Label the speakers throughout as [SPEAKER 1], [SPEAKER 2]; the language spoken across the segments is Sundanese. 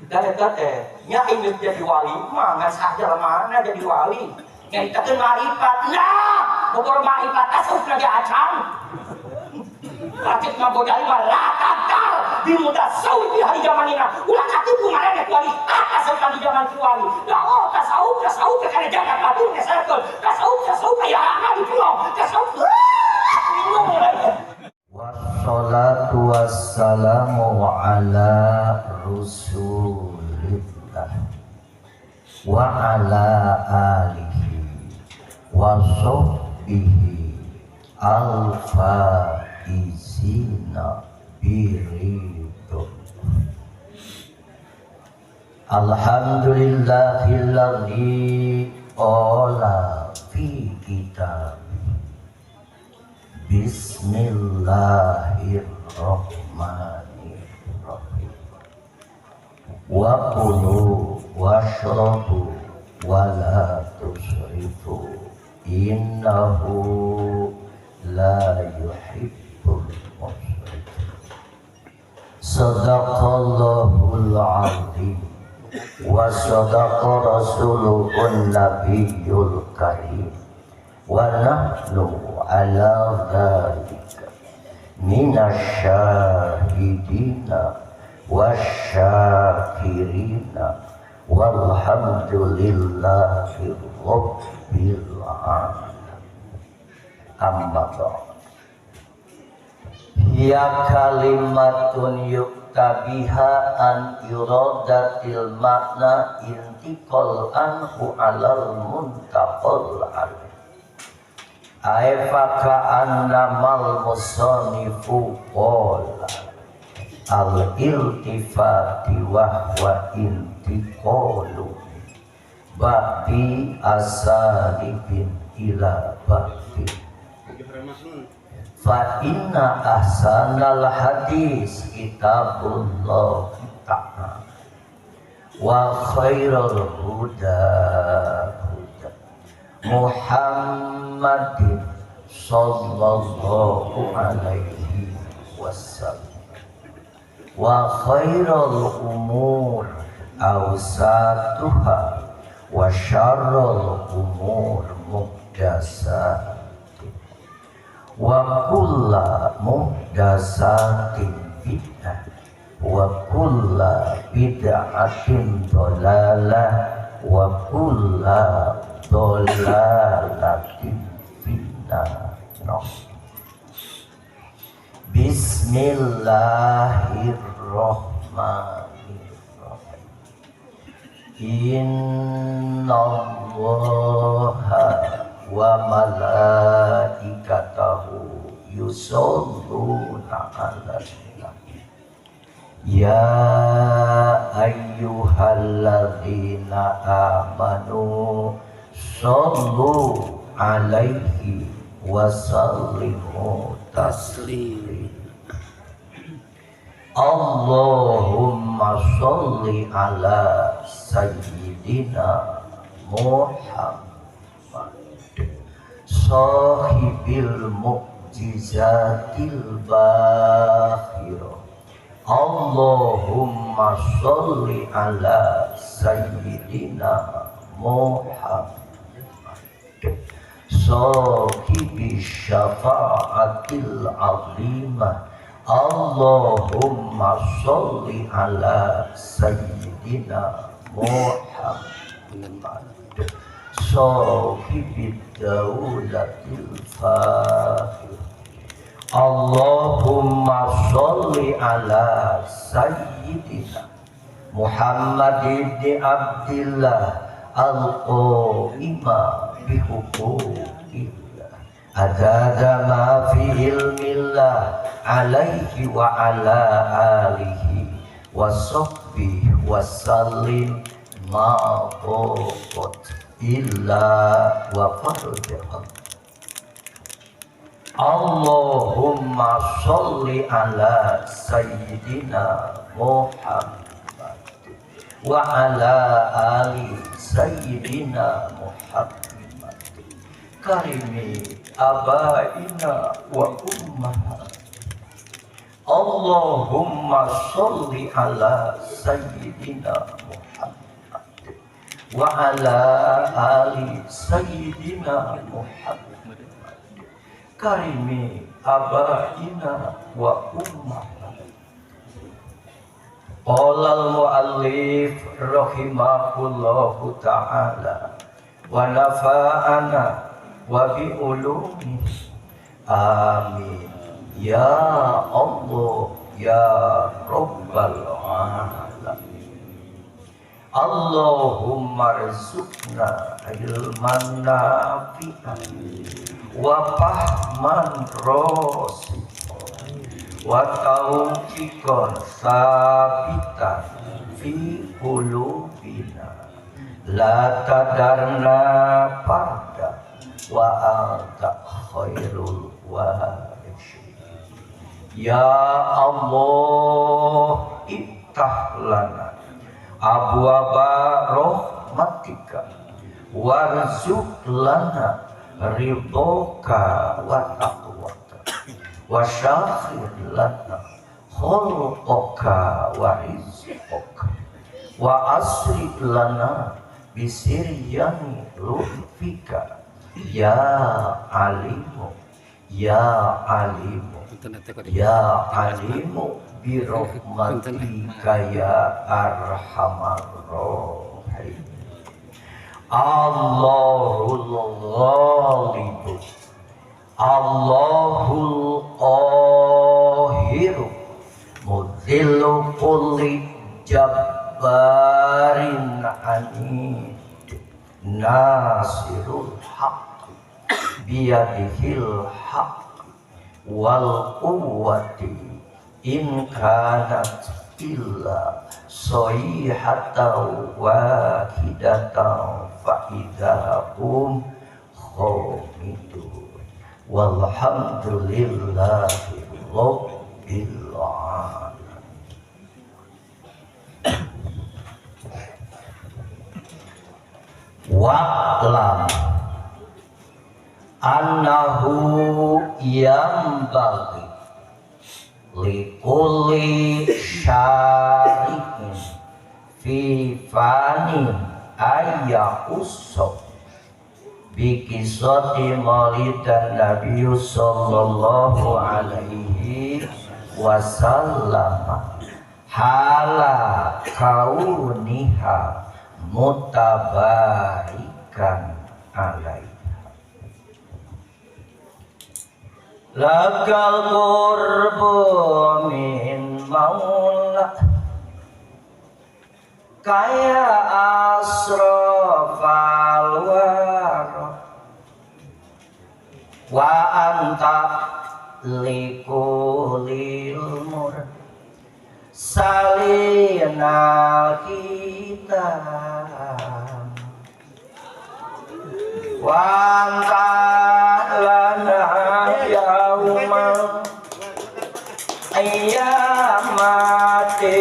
[SPEAKER 1] Dan eta teh nya ini jadi wali mah ngan sah jalmana jadi wali. Nyaritakeun marifat. Nah, bobor marifat asup lagi acan. Racik mah bodai mah latantar di muda sawi di hari zamanina. Ulah katipu marene wali atas di zaman wali. Lah oh tasawuf tasawuf kana jagat batur ngeserkeun. Tasawuf tasawuf aya ana di pulau. Tasawuf minum lagi.
[SPEAKER 2] Wassalatu wassalamu ala Rasulillah wa ala alihi wa sahbihi al-faizina biridho. Alhamdulillahilladzi qala fi kitab Bismillahirrahmanirrahim. Wa kulu washrabu wa la tusrifu innahu la yuhibbul musrifin. Sadaqallahul azim wa sadaqa rasuluhun nabiyul karim. Wa nahnu ala dzalika minasyahidina wasyakirina walhamdulillahi rabbil alamin. Amma ba'd. Ya kalimatun yuktabiha an iradatil makna intiqal anhu alal muntaqal alaih. Aifaka annamal musanifu qala al-iltifati wa huwa intiqalu ba'di asalibin ila ba'di fa inna ahsanal hadis kitabullah ta'ala wa khairul huda huda Muhammadin sallallahu alaihi wasallam wa khairul umur awsatuha wa syarrul umur muhdasatuha wa kullu muhdasatin bid'ah wa kullu bid'atin dhalalah wa kullu dhalalatin finnar. Bismillahirrahmanirrahim. Innallaha wa malaikatahu yusholluna 'alan nabi. Ya ayyuhalladzina amanu shollu alaihi wa sallimu taslima. Allahumma sholli ala sayyidina Muhammad sahibil mu'jizatil bakhirah. Allahumma sholli ala sayyidina Muhammad sahibi syafa'atil azimah. Allahumma sholli ala sayyidina Muhammad sahibi daulatil fahir. Allahumma sholli ala sayyidina Muhammad ibn Abdillah al-qa'ima bihuquqillah adada ma fi ilmillah alaihi wa ala alihi wa sahbihi wa sallim ma qat illa wa farja'a. Allahumma sholli ala sayyidina Muhammad wa ala ali sayyidina Muhammad karimi abaina wa ummahat. Allahumma sholli ala sayyidina Muhammad wa ala ali sayyidina Muhammad karimi abaina wa ummah. Qala al-muallif rahimahullahu ta'ala wa nafa'ana wa bi ulumihi amin. Ya Allah ya Rabbal alamin. Allahumma rzuqna ilman nafi'an wa fahman rasikhan wa taufiqan sabitan fi qulubina la tadarna farda wa anta khairul warithin. Ya Allah iftah lana abwaba rahmatika warzuq lana ridhoka wa taqwaka wa syakhir lana khulqaka wa rizqaka wa asri lana bisiryani lutfika ya alimu ya alimu ya alimu bi rahmatika ya arhamar rahimin. Allahul ghalibu Allahul qahiru mudhillu kulli jabbarin anid nasirul haqq biyadihil haqq wal quwwati in kanat illa sayhatan wahidatan fa idza hum khamidun. Walhamdulillahi rabbil alamin. Wa'lam annahu yambaghi likulli syari'in fi fanin ayyaqussa bi qissati maulidan Nabi sallallahu alaihi wasallam hala kauniha mutabarikan alaihi. Lakal qurbu min maula kaya asrafal wara wa anta likulil mur salina kita wa anta lana yaumal qiyamati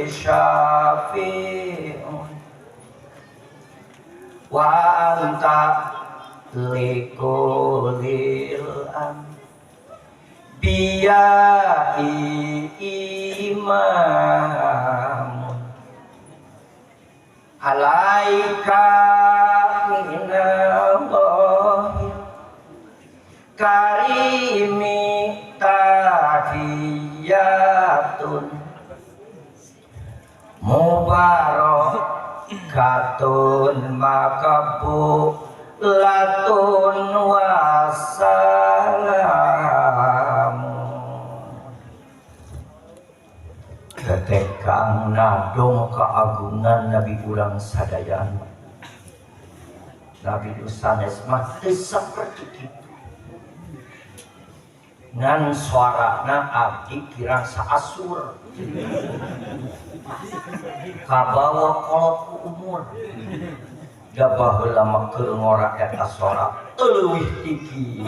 [SPEAKER 2] syafi'un wa anta likulil anbiya'i imamun alaika minallahi karimi tahiyatun mubarakatun makabulatun wassalamu. Ketekang nadong keagungan Nabi urang sadayana Nabi sanes mah teu saperti kitu. Ngan suarana abdi kirang saasur kabawa kolot ku umur da baheula mah keur ngora eta sora leuwih tinggi.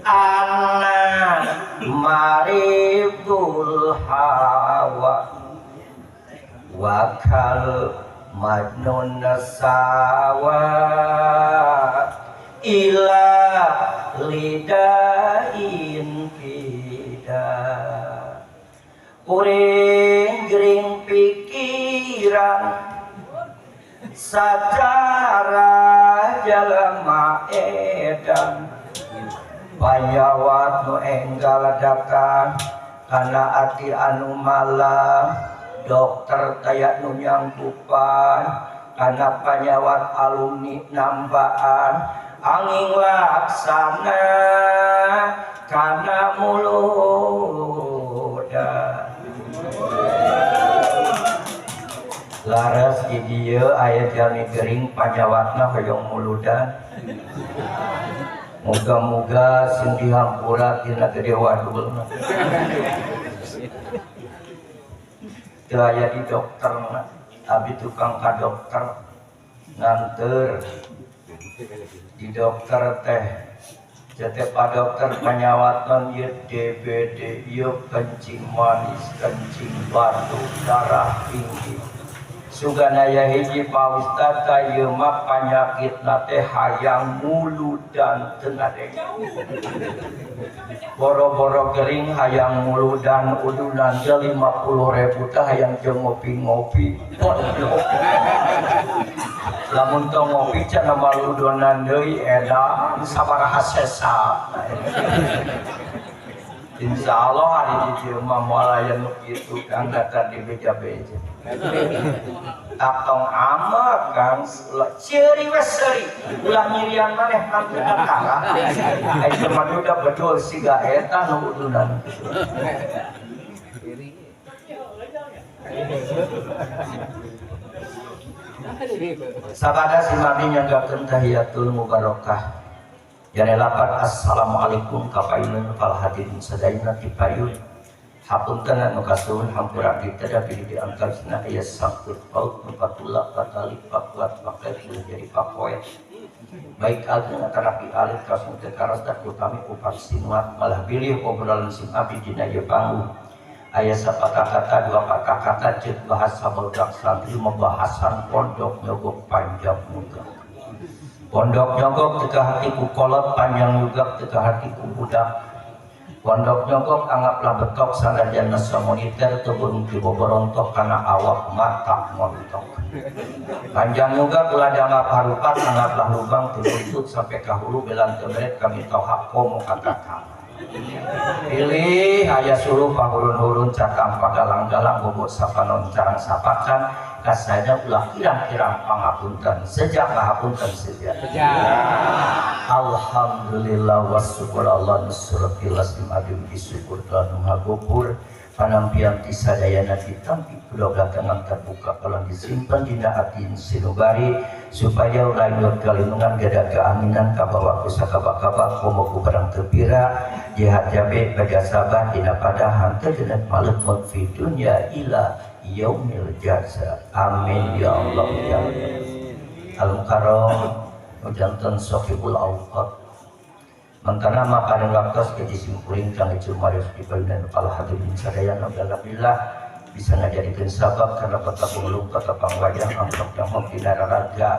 [SPEAKER 2] Ana maridul hawa wakal majnun sawa ila lidain kita kuring gering pikiran sacara jalma edan panyawat nu enggal datang kana ati anu malam dokter taya nu nyanggupan kana panyawat alumni nambaan angin laksana kana muluda laras di dieu aya jalmi gering panyawatna hoyong muludan. Moga-moga sing dihampura tina gede wadulna. Teu aya di dokterna, abi tukang ka dokter nganteur. Di dokter teh jate pa dokter panyawatan ieu DBD, ieu kencing manis, kencing batu, darah tinggi. Sugana aya hiji Pak Ustad ka ieu mah panyakitna teh hayang muludan teu ngadenge. Boro-boro gering hayang muludan udunan teh 50.000 teh hayang jeung ngopi-ngopi. Lamun teu ngopi cenah maludonan deui edan sabaraha sesa. Insya Allah hari di dieu mah moal aya nu kitu kang data di beja-beja. Atong amat kang ceuri we seuri ulah nyirian maneh kan teu tara. Ai mah udah bedul siga eta nu udunan. Sabada simami nyanggakeun tahiyatul mubarakah. Jane lapan assalamualaikum ka payun fal hadirin sadayana ti payun. Hapunten anu kasuhun hampura kita da pilih di antawisna aya sangkut paut nu patulak patali pakuat pakai jadi papoet. Baik agung atanapi alit kasung teu karas da utami upat sinuat malah bilih obrolan sim abdi dina ieu panggung. Aya sapatah kata dua patah kata jeung bahasa barudak santri membahasan pondok nyogok panjang muka. Pondok nyogok teu hati ku kolot panjang juga teu hati ku budak. Pondok nyogok anggaplah betok sanajan moneter teu berhenti boborontok kana awak mata montok. Panjang juga ulah dianggap harupat anggaplah lubang teu buntut sampai ka hulu belan teu beret kami tauhak komo katakan. Pilih aya suruh pahurun-hurun cakang pagalang-galang bobot sapanon carang sapakan kasanya ulah kirang-kirang pangapunten sejak ngahapunten sejak. Alhamdulillah wasyukur Allah nusratil sim abdi syukur lan ngagopur panampian ti sadayana ditampi kuloga tangan terbuka kalau disimpan dina ati sinubari supaya ulah kalindungan gada keaminan kabawa ku sakaba-kaba komo ku barang teu pira jihad jabe baja sabah dina padahan teu genep malut fi dunya ila yaumil jaza. Amin ya Allah ya Allah. Al mukarram janten sohibul awqat mantana maka ning waktos ke disimpuling kang cumarios di payunan kepala hadirin sadayana alhamdulillah bisa ngajadikeun sabab karena kota pengulung kota pangwayang amplop dahok dina raraga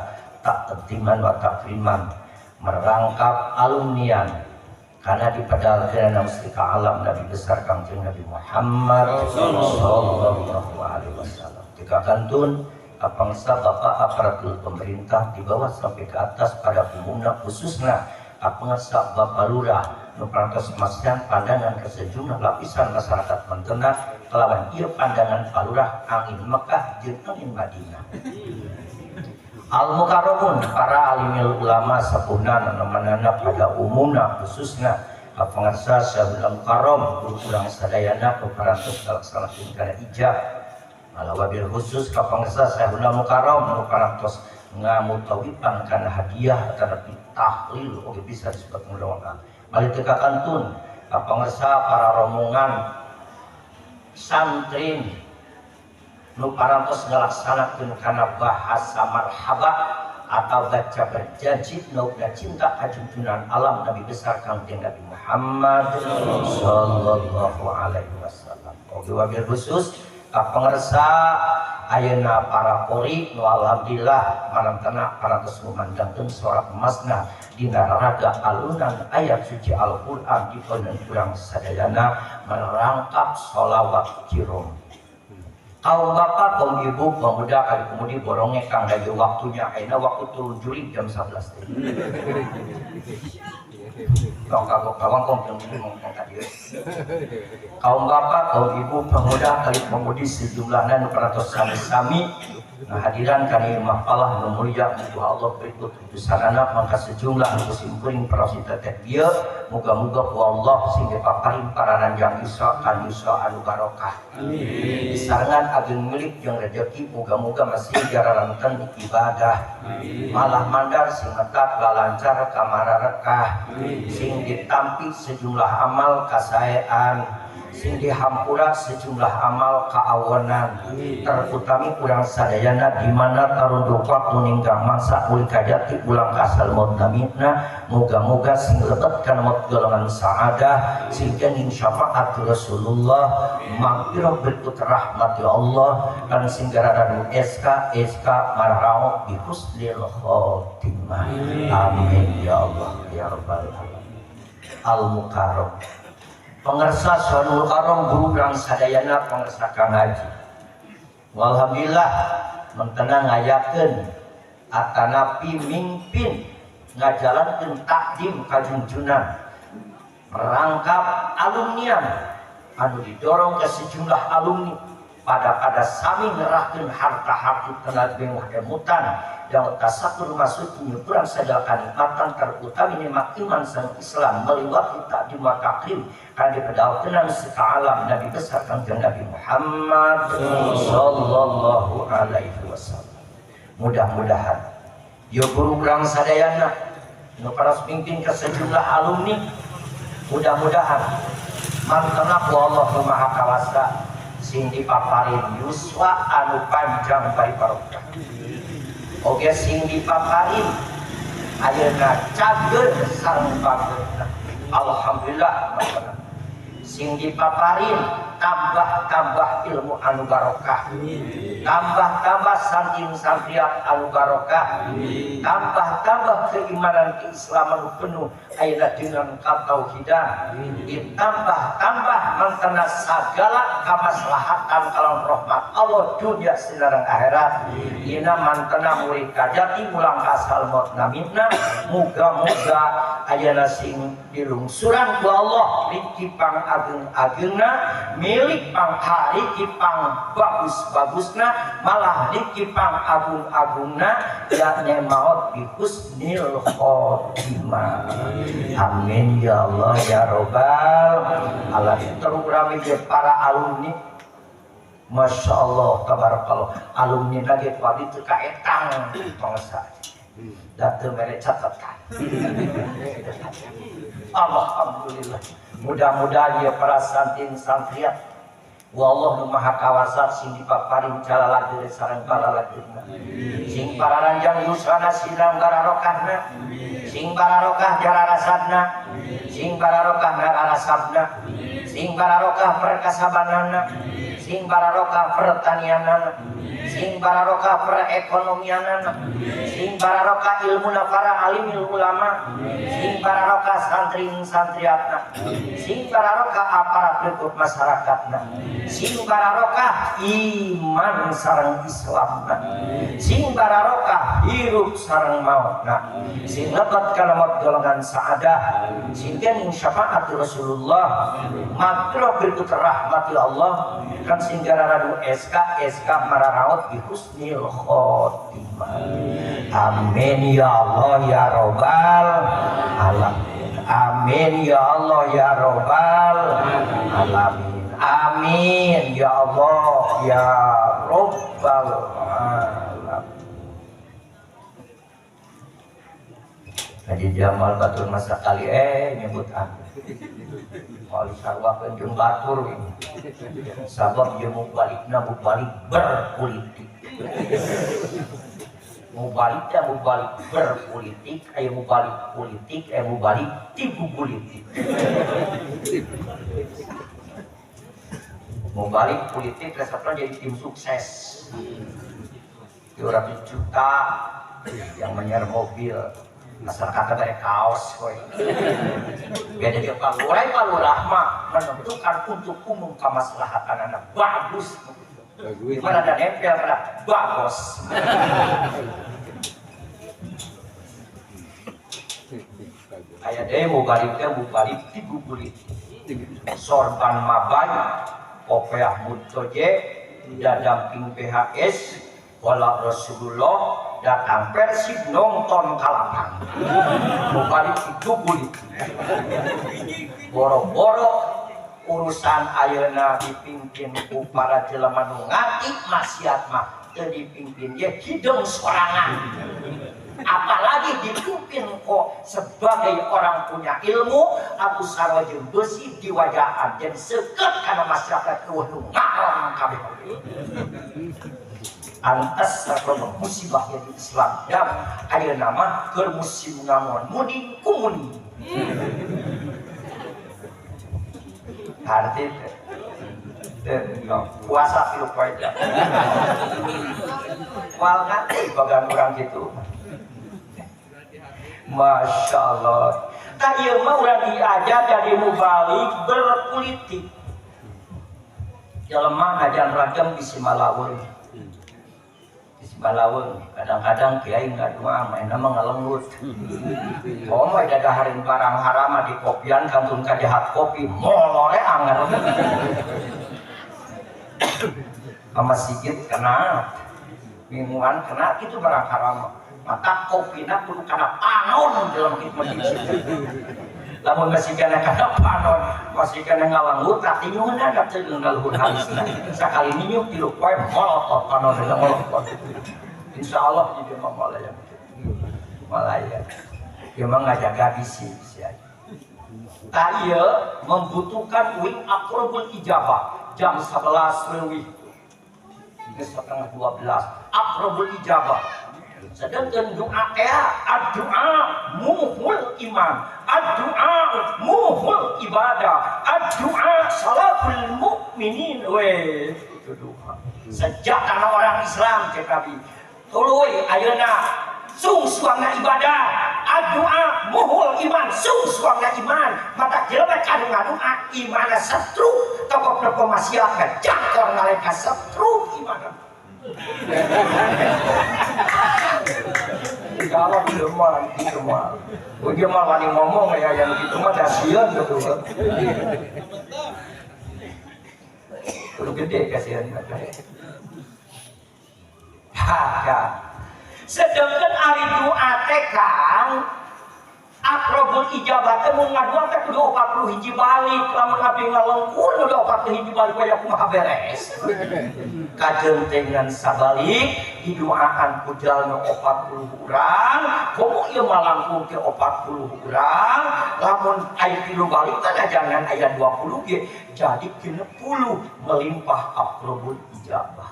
[SPEAKER 2] tak tetiman wa takriman merangkap alumnian karena dipadalkeun mustika alam Nabi besar Kangjeng Nabi Muhammad sallallahu alaihi wasallam. Tiga kantun apangsa bapak aparatur pemerintah di bawah sampai ke atas pada umumna khususna apangsa bapak lurah nu parantos masihan pandangan ke sejumlah lapisan masyarakat Mantenna kelawan ieu pandangan palurah angin Mekah jeung angin Madinah. Al mukarramun para alimil ulama sapuhna namanana pada umumna khususna pangarsa Syaikhul Mukarram urang sadayana parantos ngalaksanakeun kana ijab malah wabil khusus ka pangarsa Syekhul Mukarram nu parantos ngamutawipan kana hadiah tetapi tahlil oge bisa disebut ngulawan balik teu kantun ka pangarsa para rombongan santri nu parantos ngalaksanakeun kana bahasa marhaba atau baca berjanji naukna cinta kajunjunan alam Nabi besar Kangjeng Nabi Muhammad sallallahu alaihi wasallam. Oge wabil khusus ka pangarsa ayeuna para qori nu alhamdulillah marantana parantos ngumandangkeun suara emasna dina raraga alunan ayat suci Al-Qur'an dipeuneun urang sadayana merangkap sholawat kirom. Kaum bapak, kaum ibu, pemuda kali pemudi borongnya kang dari waktunya ayeuna waktu turun juri jam 11 teh. Tong kagok kawang kong ngomong tadi. Kaum bapak, kaum ibu, pemuda kali pemudi sejumlahna nu parantos sami-sami ngahadiran kana ieu mahfalah nu mulia muga Allah berikut putusanana mangka sejumlah nu simkuring parasita teh ieu muga-muga ku Allah sing dipaparin pararanjang isa kan yusra anu barokah. Amin. Disarengan ageng milik jeung rejeki muga-muga masih jararanten ibadah. Amin. Malah mandar sing tetap lalancar kamararekah. Sing ditampi sejumlah amal kasaean, sing dihampura sejumlah amal kaawonan, terutami urang sadayana di mana tarunduk waktu ninggang mangsa uli kajati ulang kasal maut namina muga-muga sing lebet kana maut golongan saadah sing kenging syafaat Rasulullah magfirah berikut rahmat ya Allah kan sing gararanu SK SK mararao bi husnil khotimah. Amin ya Allah ya rabbal alamin. Al Mukarram pengersa Suanul Karom guru urang sadayana pengersa Kang Haji. Walhamdulillah mentena ngayakeun atanapi mimpin ngajalankeun takdim kajunjunan merangkap alumnian anu didorong ke sejumlah alumni pada sami ngerahkeun harta-harti tenaga mewah emutan yang tasakur masuk kurang sadar kanikmatan terutama nikmat iman sang Islam melewati takdim wa takrim kan dipedalkeun seka alam Nabi besar Kangjeng Nabi Muhammad sallallahu alaihi wasallam. Mudah-mudahan yo guru urang sadayana nu paras mimpin ke sejumlah alumni mudah-mudahan mantena ku Allah nu Maha Kawasa sing dipaparin yuswa anu panjang bari barokah. Oke sing dipaparin ayeuna cager sareng bageurna. Alhamdulillah sing dipaparin tambah-tambah ilmu anu barokah, tambah-tambah santing santriat anu barokah, tambah-tambah keimanan keislaman penuh ayeuna dengan katauhidan, ditambah-tambah mantena sagala kamaslahatan kalau rahmat Allah dunia sinareng akhirat. Ina mantena murid kajati mulang kasal maut namina muga-muga ayeuna sing dilungsuran ku Allah riki pang ageng-agengna milik pang hari pang bagus-bagusna malah riki pang agung-agungna yakni maut bi husnil khotimah. Amin ya Allah ya robbal alamin. Terutama para alumni Masya Allah tabarakallah alumni lagi tadi teu kaetang bangsa da teu mere catatan. Alhamdulillah mudah-mudahan ya para santin santriat wallah nu maha kawasa sing dipaparin calalageur sareng palalageurna sing pararanjang yuswana sinang bararokahna sing bararokah jararasadna sing bararokah nararasabna sing bararokah perkasabanana sing bararokah pertanianana sing bararokah perekonomianana sing bararokah ilmuna para alimil ulama sing bararokah santri santriatna sing bararokah aparat berikut masyarakatna sing bararokah iman sareng Islamna sing bararokah hirup sareng mautna sing lebet kana maut golongan saadah sing kenging syafaat Rasulullah magfirah berikut rahmatil Allah kan sing gararadu SK SK mararaot bi husnil khotimah. Amin ya Allah ya robbal alamin. Amin ya Allah ya robbal alamin. Amin ya Allah ya robbal alamin. Haji Jamal batur masa kali nyebut aku. Kali sarua jeung batur ini. Sabab ieu mubalikna mubalik berpolitik. Mubalikna mubalik berpolitik, aya mubalik politik, aya mubalik tipu politik. Mau balik politik resepnya jadi tim sukses. 200 juta yang menyer mobil. Masyarakatnya dari kaos woy. Beda dia Pak Lurah, Pak Lurah mah menentukan untuk umum kemaslahatan anak bagus. Gimana ada nempel pada bagus. Kayak deh mau baliknya mau balik digugulit. Sorban mabay, kopiah muntoje, dadamping PHS, wala Rasulullah datang Persib nonton kalapang. Mau balik digugulit. Boro-boro urusan ayeuna dipimpin ku para jelema nu ngati maksiat mah teu dipimpin ye hideung sorangan. Apalagi dipimpin kok sebagai orang punya ilmu atau sarua jeung beusi diwajahan jadi seukeut kana masyarakat eueuh nu ngaron kabeh. Antas sarua musibah di Islam dan ayeuna mah keur musim ngamon muning kumuning. Arti puasa tilu poe. Moal ngarti bagan urang kitu. Masya Allah. Tak ieu mah urang diajar jadi mubalik berpolitik. Jelema ngajan ragam bisi malaweung. Bisi malaweung. Kadang-kadang kiai ngadua maena mah ngalengut. Oh mah dadahareun barang haram di kopian kantun ka jahat kopi molore anger. Ka masjid kena. Mingguan kena itu barang haram. Maka kopina kudu kana panon dalam hikmah itu. Lamun masih kana kana panon, masih kana ngalanggut tah tinyuhna da teu ngaluhur halisna. Sakali ninyuh tilu poe molotot panon da molotot. Insyaallah jadi mah malaya. Malaya. Ieu mah ngajaga bisi bisi aja. Tah ieu membutuhkan uing aqrabul ijabah jam 11 leuwih. Geus 11:30 aqrabul ijabah. Sedangkan doa teh doa muhul iman, doa muhul ibadah, doa salaful mukminin. Weh, itu doa. Sejak karena orang Islam cek Nabi. Tuluy ayeuna sungsuangna ibadah, doa muhul iman, sungsuangna iman. Mata jelema kanu ngadoa imana setruk, tokoh tokoh masyarakat jangkor ngalengka setruk imana. Kalau dia mah gitu mah, dia mah wani ngomong ya yang gitu mah kasihan gitu. Kudu gede kasihan. Ha, sedangkan ari doa teh Kang aqrabul ijabah teh mun ngadua teh kudu 40 hiji balik, lamun abdi ngalengkur kudu 40 hiji balik aya kumaha beres. Kajentengan sabalik didoakan ku jalma 40 urang, komo ieu mah langkung teh 40 urang, lamun aya 3 balik teh jangan aya 20 ge, jadi 60 melimpah aqrabul ijabah.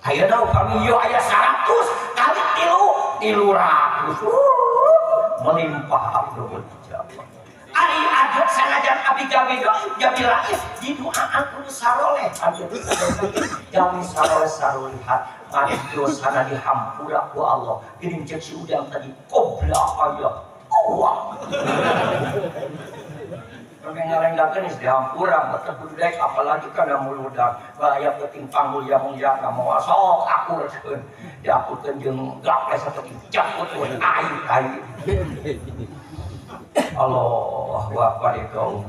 [SPEAKER 2] Ayeuna upami ieu aya 100 kali 3 300. Melimpah aqrabul ijabah. Ari adat sanajan abi gawe doib jami laif didoaan kudu saroleh abi jami saroleh sarolihat mari dosana dihampura ku Allah. Geuning cek si udang tadi qobla aya uang. Sampai ngarenggakeun geus dihampura mata kudu daek apalagi kana muludan aya penting pangmulia mulia ka moal sok akurkeun diakurkeun jeung gaples saeutik jakut we ayu ayu. Allahu akbar itu.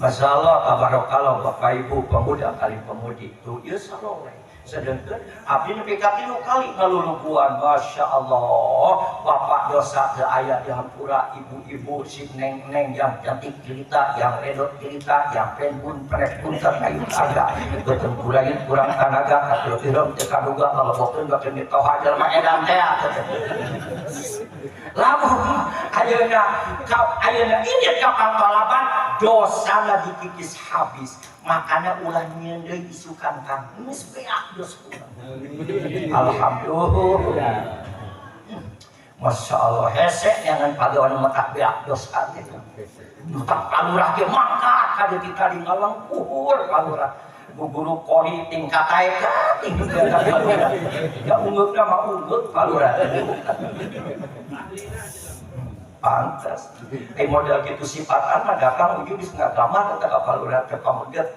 [SPEAKER 2] Masya Allah, tabarakallah Bapak Ibu pemuda kali pemudi itu ieu saroleh. Sedangkan abdi nepi ka 3 kali ngaluluguan, Masya Allah, bapak dosa teu aya dihampura, ibu-ibu si neng-neng yang cantik jelita, yang redot jelita, yang penbun prek punten kayu tangga, beuteung kurangin kurang tanaga, atuh irem teu kaduga kalebokeun bakeun mitoha jelema edan teh. Lamun ayeuna ayeuna ini ka pangkalaban dosana dikikis habis. Makanya ulah nyieun deui isukan Kang geus beak dosa urang. Alhamdulillah. Masya Allah hese jangan pagawan matak beak dosa gitu.
[SPEAKER 1] Nu tak palurah ge mangkat ka dieu tadi ngalengkuhur palurah. Guru kori tingkat ae ka tinggi palurah. Ya ungeukna mah ungeuk palurah. Pantas. Model gitu sifatan mah datang ujung geus ngagamar eta ka palurah teh pameget.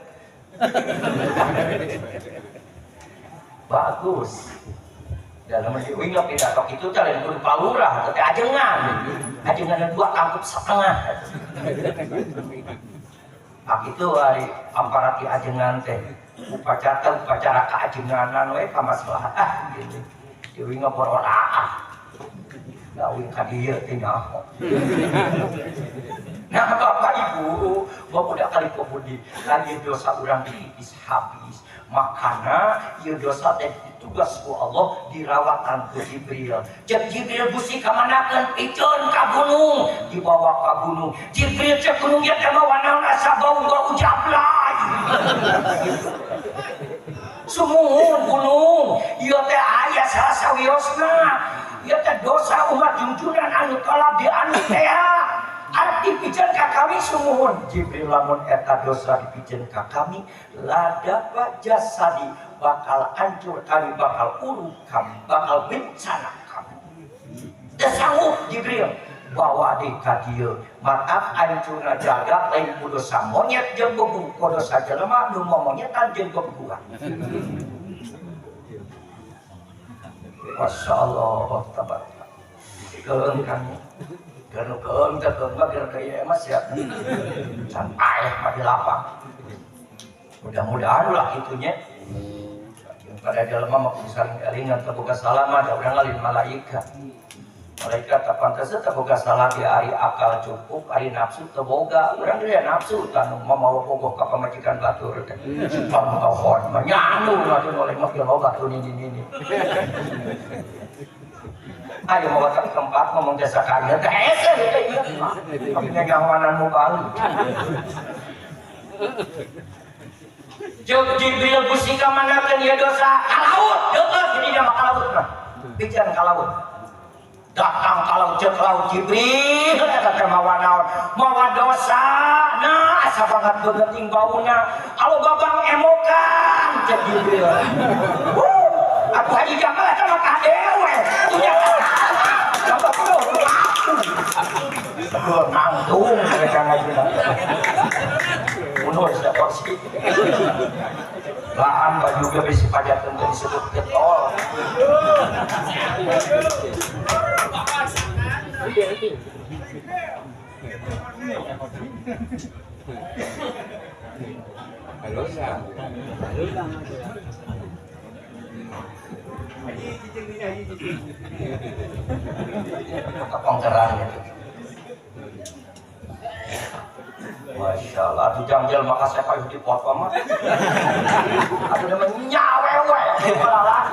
[SPEAKER 1] Bagus. Dalam uing pidato itu teh lain guru palurah teh ajengan. Ajengan 2 tangkup setengah. Ak itu ari amparati ajengan teh. Upacara keajenganan we kamaslahat gitu. Di uing bororaah. Da uing ka dieu teh nyaho. Nah, Bapak Ibu, bapak kali kebudi, lagi dosa urang dikikis habis. Makana ieu dosa teh ditugas ku Allah dirawatan ku Jibril. Cek Jibril gusti kamanakeun piceun ka gunung, dibawa ka gunung. Jibril cek gunung ieu teh mawa naon asa bau-bau jablay. Sumuhun gunung, ieu teh aya salah sawiosna. Ieu teh dosa umat junjunan anu tolak di anu teh. Arti piceun ka kami sumuhun Jibril lamun eta dosa dipiceun ka kami ladapa jasadi bakal hancur kami, bakal uruk kami, bakal bencana kami. Teu sanggup Jibril bawa deui ka dieu maaf hancurna jagat lain ku dosa monyet jeung bebu ku dosa jelema nu momonyetan jeung bebuan. Masyaallah tabaraka. Keun kami Ganu keun teh keun mah geus kaya emas ya. Can paeh mah di lapang. Mudah-mudahan ulah kitunya. Pada jelema mah kudu saling elingan teu boga salah mah da urang lain malaikat. Malaikat tak pantas teu boga salah di ari akal cukup, ari nafsu teu boga. Urang ge nafsu tanu mamawa bogoh ka pamajikan batur teh. Pangtohon mah nyanu atuh oleh mah loba tuh nini-nini. Ayo mau ke tempat ngomong jasa karya teh hese teh ieu mah. Tapi nyawanan mu bali. Jeung Jibril gusti ka manakeun ieu dosa ka laut, deukeut di dieu mah ka laut mah. Piceun ka laut. Datang ka laut jeung laut Jibril eta teh mawa naon? Mawa dosa. Nah, asa banget beugeting bauna. Alo babang emokan cek Jibril. Aku haji jamal eta mah ka dewe. Tunya mangtung mereka ngaji. Mundur sudah porsi. Lahan baju juga bisa pajak tentu disebut getol. Kepongkeran gitu. Masya Allah, aduh jangjel maka saya kayu dipotong mah. Aduh namanya nyawewe, malah.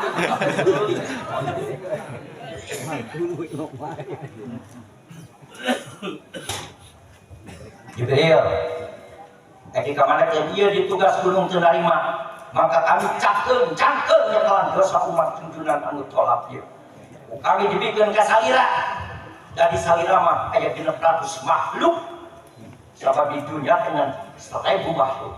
[SPEAKER 1] Jibril, ketika mana dia ditugas gunung teu narima, maka kami cangkeun nyekalan dosa umat junjunan anu tolak ieu. Kami dibikeun ka salira. Dari salira mah aya 600 makhluk. Sabab di dunia dengan 1000 makhluk.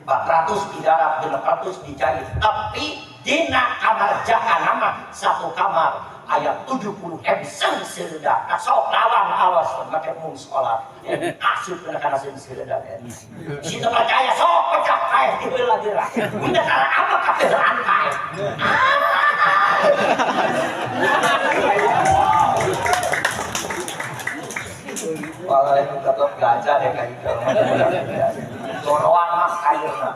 [SPEAKER 1] 400 di darat, 600 di cair. Tapi dina kamar jahanam satu kamar ayat 70 hebseng sirda. Sok lawan awas make mung salat. Asup kana kana sirda. Si teu percaya sok pecah paeh di heula geura. Bunda cara apa kapeuraan paeh. Walaupun tetap gajah deh kayak gitu. Goroan mah kairna.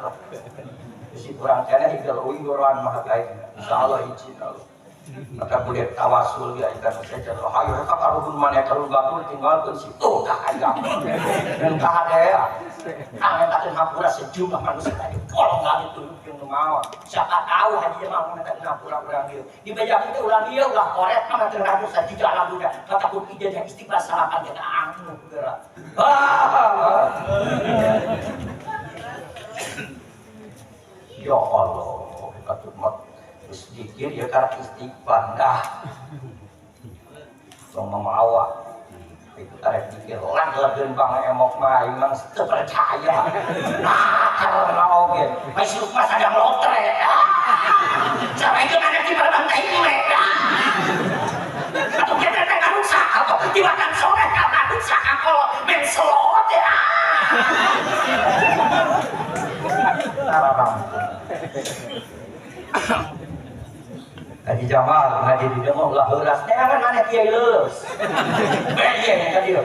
[SPEAKER 1] Si kurang kene higel uing goroan mah kairna. Insyaallah izin Allah. Maka boleh tawasul ya ikan saja. Hayo eta karuhun maneh karuhun batur tinggalkeun situ ka hayang. Dan ka hadea. Ang eta teh ngapura sejumlah manusia tadi kolong ngali tulukeun nu maot. Siapa tahu haji mah mun eta ngapura urang ieu. Dibejakeun teh urang ieu ulah koret mah teh ngapura sajigah lagunya. Kata pun ijazah istighfar salapan teh angnu geura. Ya Allah, kata mat zikir ya karena istighfar dah. Tong mamawa. Itu karek dikir lag-lageun bang emok mah emang teu percaya. Nah, karena oge. Masuk mah sadang lotre. Sampai itu anak di bantai mereka. Atau kita teh rusak atau dimakan sore ka rusak kalau men selot ya. Haji Jamal ngaji di demo ulah heuras neangan maneh kiai leuleus. Bejeng ka dieu.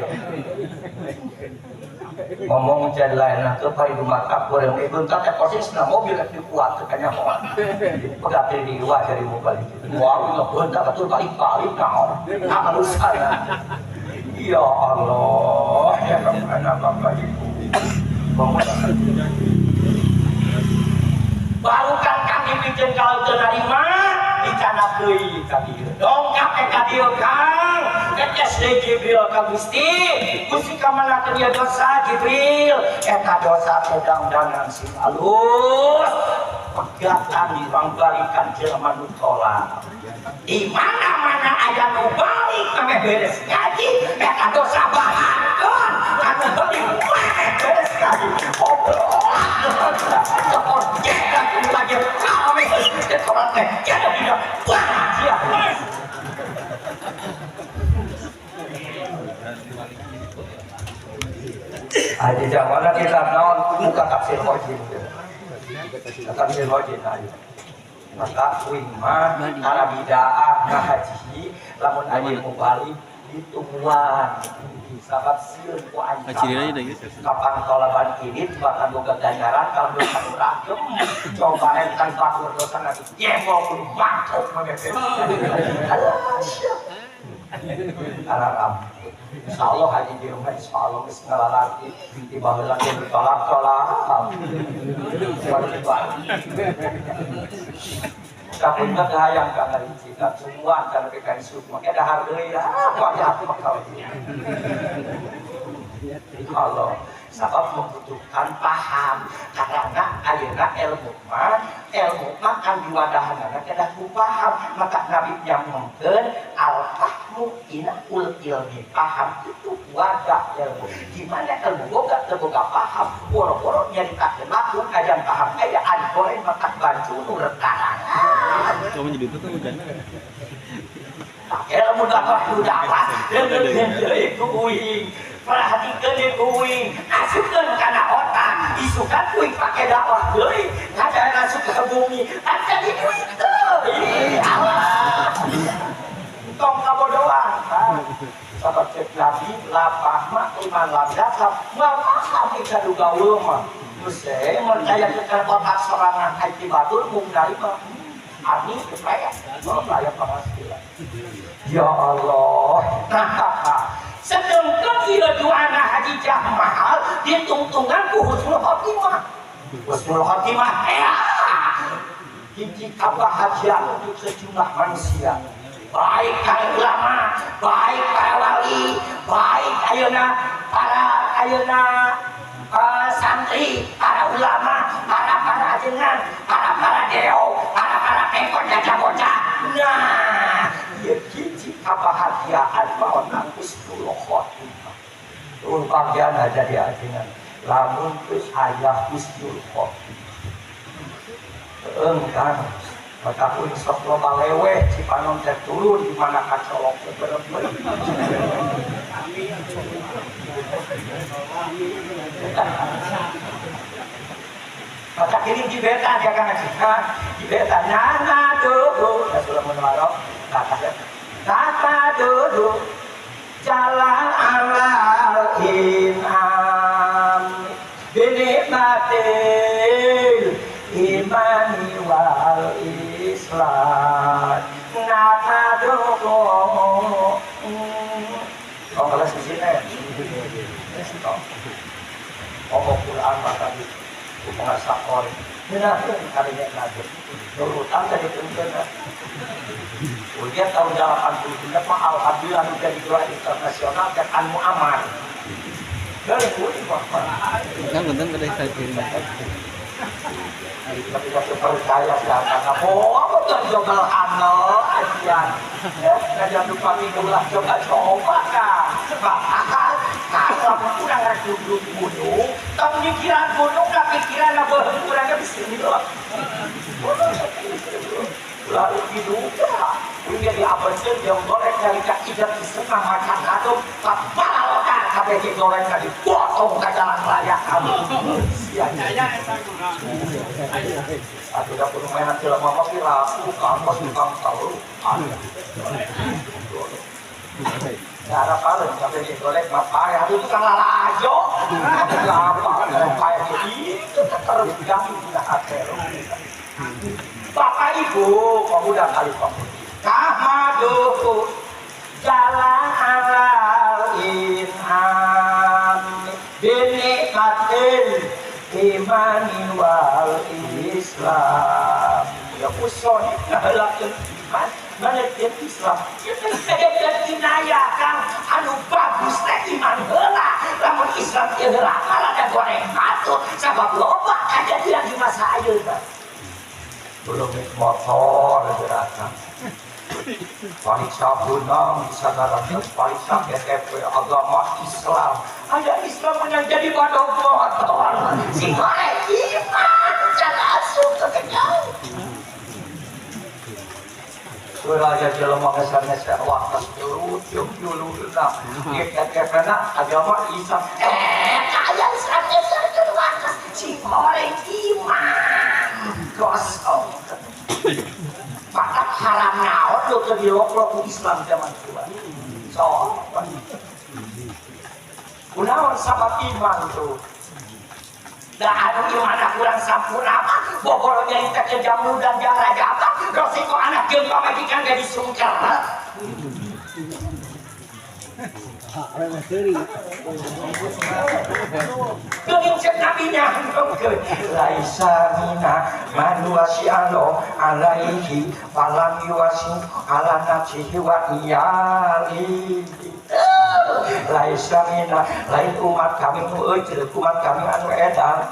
[SPEAKER 1] Ngomong jadi lain nah teu pari mata goreng bentar teh posisna mobil rek dikuat teu kanyahoan. Pegat di luar dari mobil itu. Wah, ulah bentar atuh balik-balik naon. Alusan. Ya Allah, ya Rabbana Bapak Ibu. Baru kan kami bikin kalau teu narima dicanak deui ka dieu. Dongkap ka dieu Kang. Ketes deui Jibril ka Gusti. Gusti kamanakeun ieu dosa Jibril. Eta dosa teh dangdanan sing alus. Pegatan dirang balikan jelema nu tolak. Di mana-mana aya nu balik meh beres ngaji eta dosa bahankeun. Anu balik meh beres ngaji. Obrol. Haji Jamal kita naon muka tafsir hojin. Tafsir hojin aja. Maka kuing mah kana bidaah ngahaji lamun aja mubalik ditungguan. Sabab sieun ku ancaman. Kapan tolaban ini bahkan boga ganjaran kalau dosa urang coba entan batur dosa nanti jengol kudu mangkuk mah. Alam. Insyaallah haji di rumah insyaallah geus ngalalaki di baheula ge ditolak-tolak. Kapun mah hayang ka ngarinci ka tungguan ka nepi ka isuk mah dahar deui ah wajah bakal. Allah sabab membutuhkan paham karena ayeuna ilmu mah kan diwadahanana kedah ku paham maka Nabi nyampeun al fahmu inaul ilmi paham itu wadah ilmu di mana ilmu boga teu boga paham boro-boro nyaritakeun laku ajan paham aya ari goreng maka bancu nu rekaran
[SPEAKER 3] kamu jadi itu tuh hujan
[SPEAKER 1] ilmu dapat nu dapat deui ku uing perhatikan di uing asupkeun kana otak isukan uing pake dakwah deui ngajaran asup ke bumi jadi duit teu Allah tong kabodohan sabab cek Nabi lapah mah iman lam dasar mah paham ka dugaul mah geus mun aya ke otak sorangan ai batur mung narima ani supaya saya penghasilan ya Allah nah sedangkan ieu doana Haji Jamal ditungtungan ku husnul khotimah. Husnul khotimah hiji kebahagiaan untuk sejumlah manusia, baik para ulama, baik para wali, baik ayeuna para ayeuna santri, para ulama, para para ajengan, para para deo, para para pengkon bocah-bocah. Nah, ieu hiji kebahagiaan maona husnul khotimah. Turun bagian aja di ajengan. Lamun geus aya husnul khotimah. Engkang maka pun sok loba leweh Cipanon teh turun di mana kacolok teh berem-berem. Maka kirim di beta dia kan ngaji. Di beta nana dulu Rasulullah menwarok kata kata dulu jalan alal inam binikmatil imani wal islam nakaduhu. Oh kelas di sini oh Quran maka di pengasakor ngeunahkeun karinya nabi nurutan tadi tenteuna ujian tahun 89 mah alhamdulillah menjadi juara internasional dan anu amar dari kuring mah
[SPEAKER 3] kan bentar pada saat ini
[SPEAKER 1] tapi waktu percaya siapa oh aku tuh jogel ano ajian ya jangan lupa minggu lah coba-coba kan Bahkan kalau kurang rek duduk gunung, tong mikiran gunung lah pikiran lah kurangnya bisa gitu. Lalu diduga, punya diabenkeun jeung goreng dari ida setengah macan kadung, balalokan kabeh jeung goreng tadi potong ka jalan raya kamu. Sia. Atuh da kudu mainan jelema mah piraku kamu tukang tahu. Cara paling kabeh jeung goreng mah payah atuh tukang lalajo. Atuh apa payah itu terus diganti dina hate. Bapak Ibu, pemuda kali pemudi. Kahmaduhu jalan alal in'am binikmatil imani wal Islam. Ya usoni ngahelakeun iman, nganeutkeun Islam. Ieu teh kinaya Kang anu bagus teh iman heula. Lamun Islam ieu heula malah da goreng batu sabab loba kajadian di masa ayeuna. Belum motor gerakan pariksa benang disadaran pariksa KTP agama Islam ada Islam yang jadi bodoh motor si goreng iman jangan asup ke kejauh Raja jelema ngeser-ngeser waktu dulu dulu nah KTP na agama Islam kaya Islam ngeser ke waktu si goreng iman gosong maka haram naon lu teu dilok-lok Islam zaman tua so kunaon sabab iman tuh da anu iman kurang sampurna mah bogor nyarita ke jamu dan raja apa resiko anak jeung pamajikan jadi sungker. Geuning cek nabinya laisa mina man wasi'alo alaihi falam yuwasi ala nafsihi wa iyali. Laisa mina lain umat kami nu euy umat kami anu edan.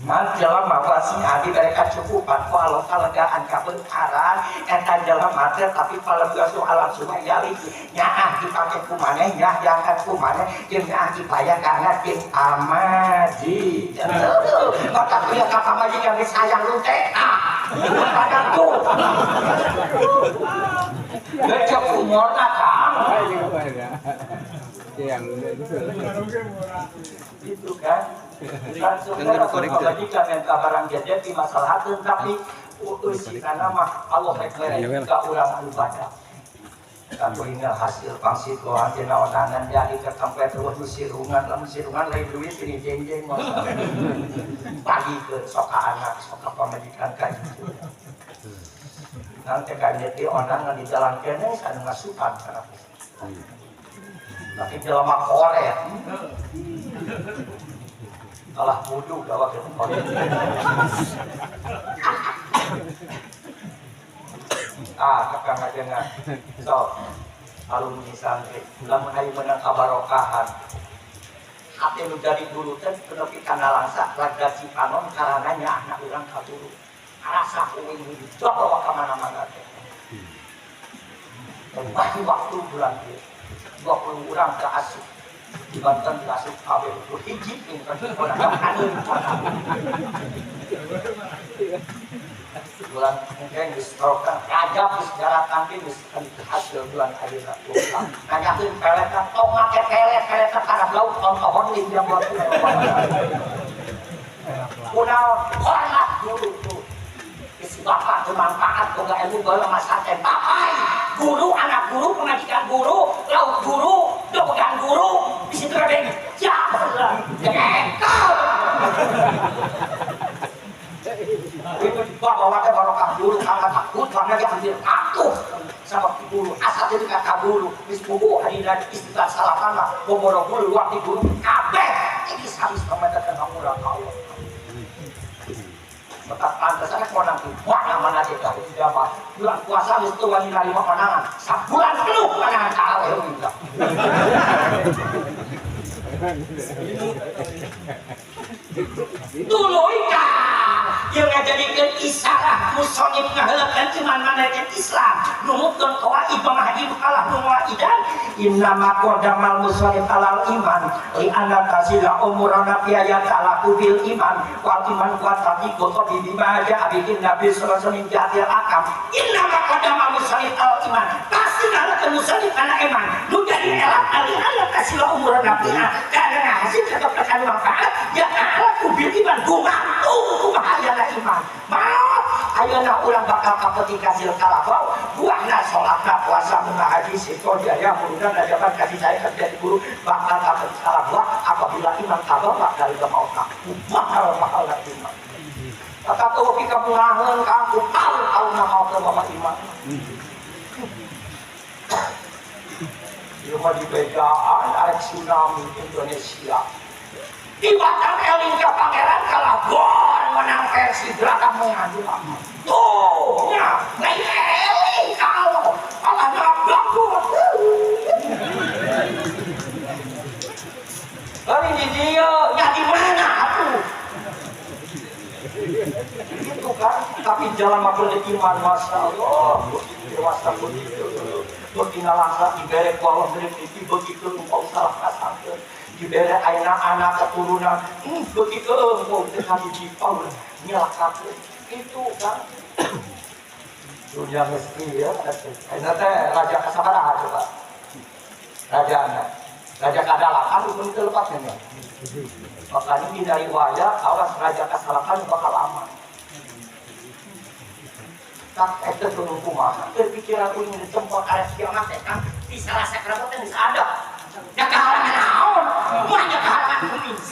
[SPEAKER 1] Man jelema wasi adi dari kacukupan walau kalegaan kabeungkaran eta jelema teh tapi falam yuwasi ala nafsihi wa iyali nyaah dipake ku maneh nyaah diangkat ku maneh jeung nyaah dibayar kana jeung pamaji. Maka kuya ka pamajikan geus sayang lu teh ah padahal tuh gecek umurna Kang itu kan langsung pamajikan yang kabarang jajan di masalah tapi eusi kana mah Allah rek mere ka urang anu badak. Kakuringal hasil pangsit gohan dina onangan jadi ke tempat terus sirungan lamun sirungan lain duit ini jeng-jeng pagi ke soka anak soka pamajikan ka itu nanti ka nyeti onangan di jalan kene anu ngasupan kana tapi jelema koret kalah wudu gawa ke koret ah kakang ajengan so alumni santri lamun aya menang kabarokahan hate nu jadi guru teh nepi kana langsa raga Cipanon karana nyaahna urang ka guru rasa kuing dibawa ka mana-mana teh bagi waktu bulan ieu 20 urang ka asup di Banten ka asup kabeh hiji pingkan bulan mungkin distrokan rajab geus daratan ge geus hasil bulan ayeuna nanyakeun peletan tong make pelet peletan kana laut tong tohon di jam waktu kunaon hormat guru tuh geus bapak teu manfaat boga ilmu baheula masa teh bapai guru anak guru pengajian guru laut guru dopegan guru di situ kabeh ya jengkel itu dibawa ke barokah dulu karena takut karena dia ambil atuh sama guru asal jadi kata guru wis buku hari dan istilah salah mah boboro guru waktu guru kabeh iki habis pametakeun murah ka Allah maka pantas ana konang mana mana kita tidak bulan puasa wis tuh wani narima konangan sabulan penuh konangan ka Allah enggak tuluy ka Yang ngajadikeun isarah musonib ngaheuleutkeun iman manehkeun Islam numutkeun qawaid pamahaji kalah nu ngawaidan innama qadamal musonib alal iman li anna tasila umurana fi ayat bil iman wal iman wa tadiqu bima ja'a bihi nabi sallallahu alaihi wasallam jatil akam innama qadamal musonib alal iman pasti ngaheuleutkeun musonib kana iman nu jadi elat ali anna tasila umurana fi karena hasil tetep manfaat ya ta'ala bil iman gumantung kumaha ayana iman maot ayeuna urang bakal kapeting hasil kalabau buahna salatna puasa munah haji sito jaya murudan ajaban kasih saya kerja di guru bakal kapeting kalabau apabila iman kabawa dari kemautna bakal bakal iman maka tuh pika mungaheun ka aku tahu-tahu maot mama iman ieu mah dibejaan arek tsunami Indonesia di batang eling ka pangeran kalah gol menang versi Draka mengadu tuh nya lain eling ka Allah kalah nabrak tuh lain di dia nya di mana atuh gitu kan tapi jalan mah iman masya Allah dewasa begitu bertinggal langsa dibere ku Allah beri begitu engkau salah kasangkeun dibere ayeuna anak keturunan begitu engkau teh hiji paul nyelakakeun itu kan dunia mesti ya ayeuna teh raja kasabaraha coba raja anak raja kadalakan pun teu lepatnya makanya dina riwayat awas raja kasalakan bakal aman tak eta teu kumaha teu pikiran uing ditempok arek kiamat teh kan di salah sakrama teh geus ada nya kahalangan naon mah nya kahalangan kumis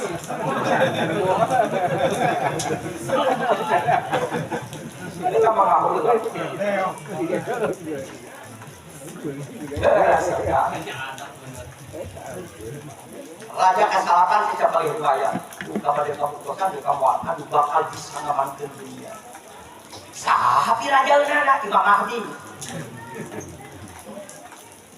[SPEAKER 1] eta mah ngahuleng raja kasalakan sih bagi riwayat duka pada kabupaten duka muatan bakal bisa ngamankeun dunia saha pi rajaeunana Imam Mahdi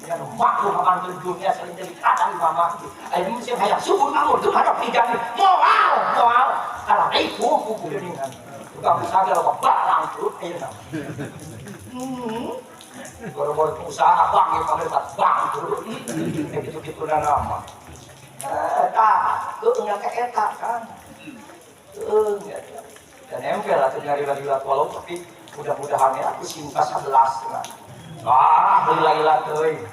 [SPEAKER 1] ya makhluk ngamankeun dunia sering jadi kata Imam Mahdi aya musim hayang subur makmur teu hadap dijami moal moal kalah ribu kuku geuningan tukang usaha loba barang terus ayeuna boro-boro usaha bang ya pamer bangkrut gitu-gitu nama eta heueuh teh eta kan heueuh dan nempel atuh nyari lagi walau tapi mudah-mudahan ya aku simpas 11 lah ah beli lagi lah teuing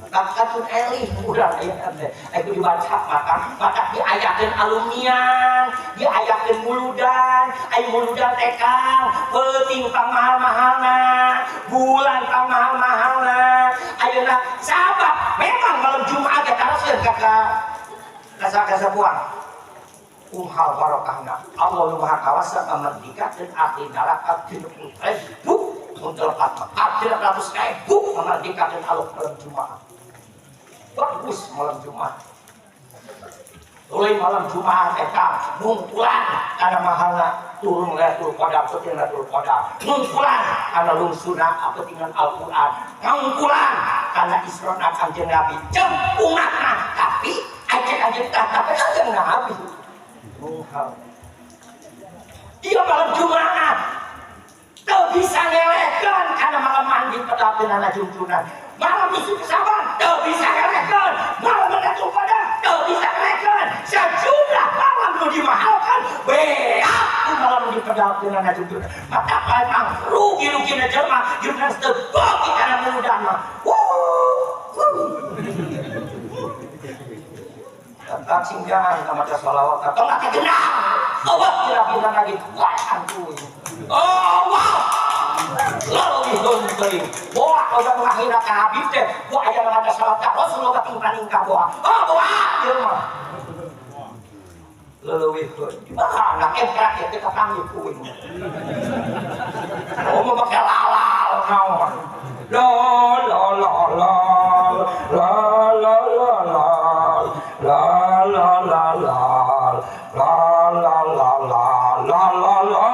[SPEAKER 1] katun elih urang aya teh aya dibaca maka diayakeun alumian diayakeun muludan aya muludan teh Kang peuting pangmahal-mahalna bulan pangmahal-mahalna ayeuna sabab memang malam Jumat ge taroskeun ka kasapuan umhal barokahna Allah nu Maha Kawasa ngamerdikakeun ahli neraka 70.000 untuk lepat 300.000 ngamerdikakeun Allah malam Jumat. Bagus malam Jumat. Tuluy malam Jumat eta mungkulan kana mahalna turun Lailatul Qadar peuting Lailatul Qadar. Mungkulan kana lungsuna apetingan Al-Qur'an. Mungkulan kana Isra Kanjeng Nabi. Jeung umatna tapi ajeng-ajeng tapi Kanjeng Nabi. Mungkal. Dia malam Jumat teu bisa ngelehkeun kana malam mandi pedapinana junjunan. Malam isu kesaban teu bisa ngelehkeun, malam Lailatul Qadar teu bisa ngelehkeun. Sejumlah malam nu dimahalkan beak malam nu dipedapinana junjunan. Maka memang rugi-rugina jelema jeung teu beuki kana muludan mah. Tentang singgahan sama sholawat atau nggak kegenang awak kira-kira lagi wah antuy oh wow lalu teuing boa udah mengakhirna ka Habib teh boa aya maca sholawat ka Rasulullah kating ka boa oh boa ieu mah leuwih ah nak emprak teh kapanggih kuing oh mau make lalal naon la la la la la la la la la la la la la la la la la la la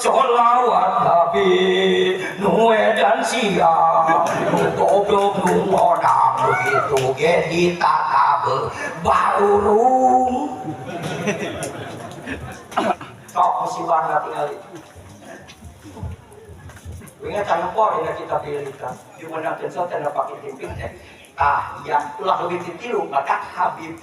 [SPEAKER 1] sholawat Nabi nu edan siang nu goblok nu modang begitu ge ditatabe barurung Sok musibah tinggal itu. Ingat can dina kitab kita. Dimenangkeun soten pakai pimpin teh. Ah, yang ulah leuwih ti tilu maka Habib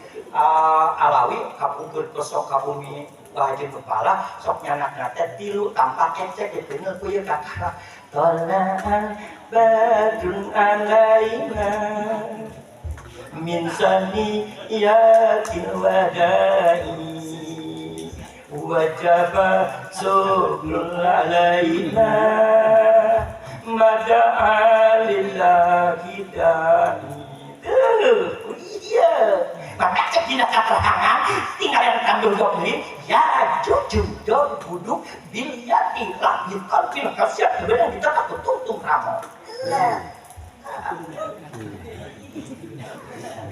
[SPEAKER 1] Alawi kapungkur pesok ka bumi Haji Kepala sok nyanakna teh tilu tanpa kecek diteungeul ku ieu kakara. Tola'al badrun alaina min saniyatil wada'i wajaba syukrul alaina mada'a lillahi da'i. Iya, maka cek dina katerangan tinggal yang tandul dok ya jujur dok buduk biliyati lahir qalbin khasiat kebenaran kita takut tungtung ramo.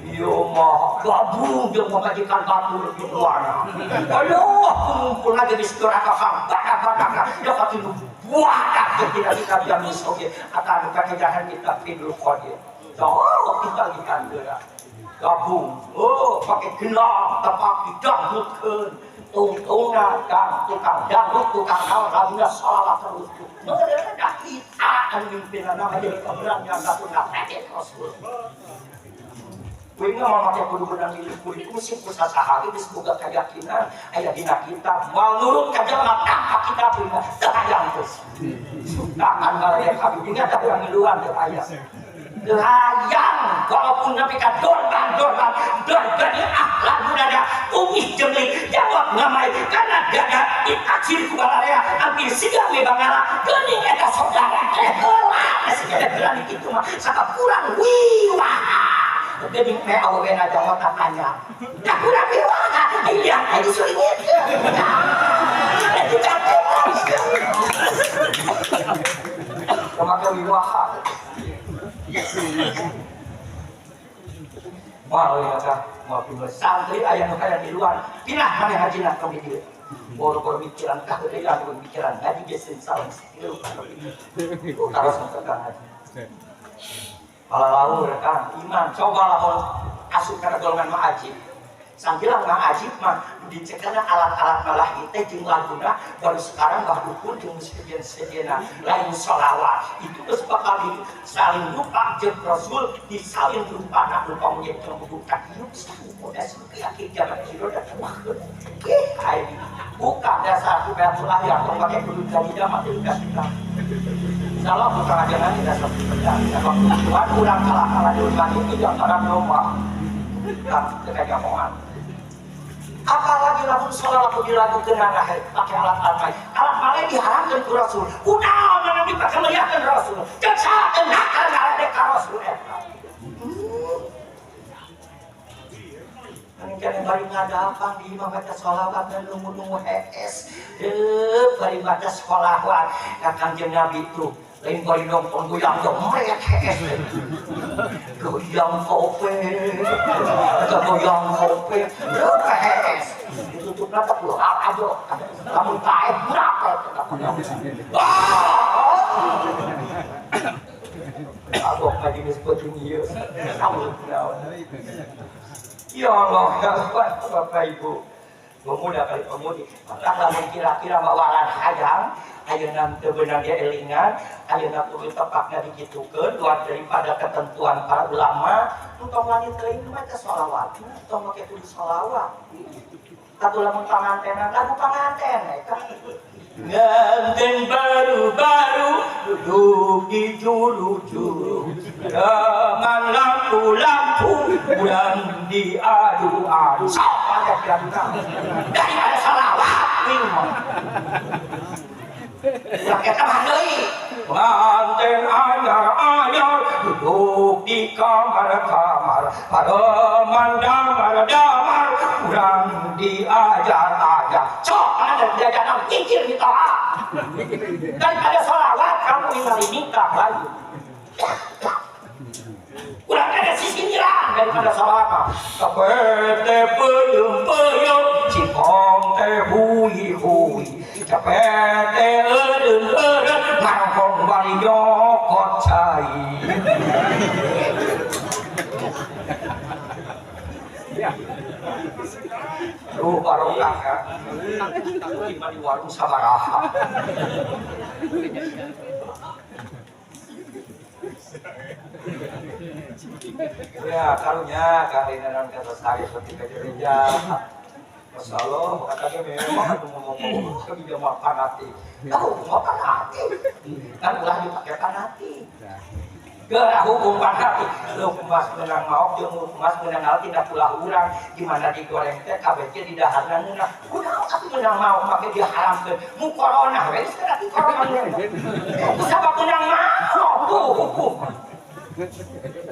[SPEAKER 1] Yo mah gabung jeung pamajikan batur di luar. Aduh, kumpul lagi di sekolah kakang, bakar-bakar, ya katilu buah tidak kita jamis oge akan kakejahan kita pindul qadir. Oh, kita geura. Gabung, oh pakai gelang, tepak didangdutkeun, tungtungna kang tukang dangdut, tukang naon laguna sholawat terus. Dah kita anu mimpinna nama jadi keberanian batur ngapeke Rasul. Kuing mah make kudu beunang kulit musik ku sasaha geus boga keyakinan aya dina kitab moal nurut ka jelema tanpa kitab mah teu hayang geus. Akan baraya Habib ingat urang ngiluan teu hayang. Teu hayang walaupun nepi ka dorban-dorban dorban ah lagu dada tumih jengling jawab ngamai kana dada itaksir ku balarea hampir siga we bangara geuning eta saudara heula geus berani kitu mah sabab kurang wiwah. Jadi me awewe na jawab tanya. Da kurang wiwah. Iya, ini sulit. Itu capek. Kumaha wiwah. Wah, ya kah, mau pindah santri aya nu kaya di luar. Pindah maneh hajina ka dieu. Boro-boro mikiran kah deui anu mikiran ngaji geus salam sakieu. Taros ka ngaji. Pala kan iman coba lamun asup kana golongan ma'ajib. Sangkilang ma'ajib mah dicekana alat-alat malah teh jeung laguna baru sekarang bah dukun jeung sejen-sejena lain sholawat. Itu geus bakal saling lupa jeung Rasul disalin lupa nak lupa menjadi buka hidup udah yakin zaman kiro dan wah ih ai buka dasar aku kayak lahir tong pakai kudu jadi zaman itu kita. Salah bukan ajaran dasar pekerjaan. Waktu Tuhan kurang kalah-kalah di rumah itu jangan lomba. Kan kekajaman. Apalagi lamun sholat lamun dilakukan pakai alat-alat lain. Alat lain diharamkan ku Rasul. Kunaon mana dipakai melihatkan Rasul. Cek saha nakal ngaledek ka Rasul eta. Jangan bari ngadapan di imah baca sholawat dan nunggu-nunggu hees. Bari baca sholawat. Ka Kangjeng Nabi itu lain bari nonton goyang jomret hees. Goyang kope, goyang kope, hees. Ditutupna teh keluar aja. Lamun paeh berapa Abok ngaji geus penting ieu. Ya Allah, ya Allah, Bapak Ibu, pemuda kali pemudi, maka lamun kira-kira mawalan hayang, ayeuna teu beunang dielingan, ayeuna kudu tepakna dikitukeun luar daripada ketentuan para ulama, entong wani teuing maca sholawat, entong make kudu sholawat. Katu lamun pangantenan, lagu panganten eta. Nganten baru-baru duduk di juru-juru dengan lampu-lampu bulan diadu-adu. Sok ada diadu-adu daripada salawat mah. Ulah eta mah deui. Nganten anyar-anyar duduk di kamar-kamar pareman damar-damar kurang diajar-ajar. Sok ada diajar cicil di toa. Daripada sholawat kamu ningali nikah lagi. Kurang ada sisindiran daripada sholawat. Capek teh peuyeum-peuyeum, cipong teh hui-hui. Capek teh eureun-eureun, mangkong bari nyokot cai. Duh barokah kan. Lima di warung sabaraha. Ya karunya kalian kata saya seperti kerja. Masya Allah, katanya memang aku ngomong ke dia mau fanatik. Tahu mau fanatik? Kan ulah dipakai fanatik. Gerak hukum fanatik. Lu emas menang mau, dia emas menang hal tidak ulah urang. Gimana digoreng teh KBC di daharna munah. Kunaon atuh menang mau make dia haramkeun. Mu corona we geus kena corona. Ku sabab menang mau tuh hukum.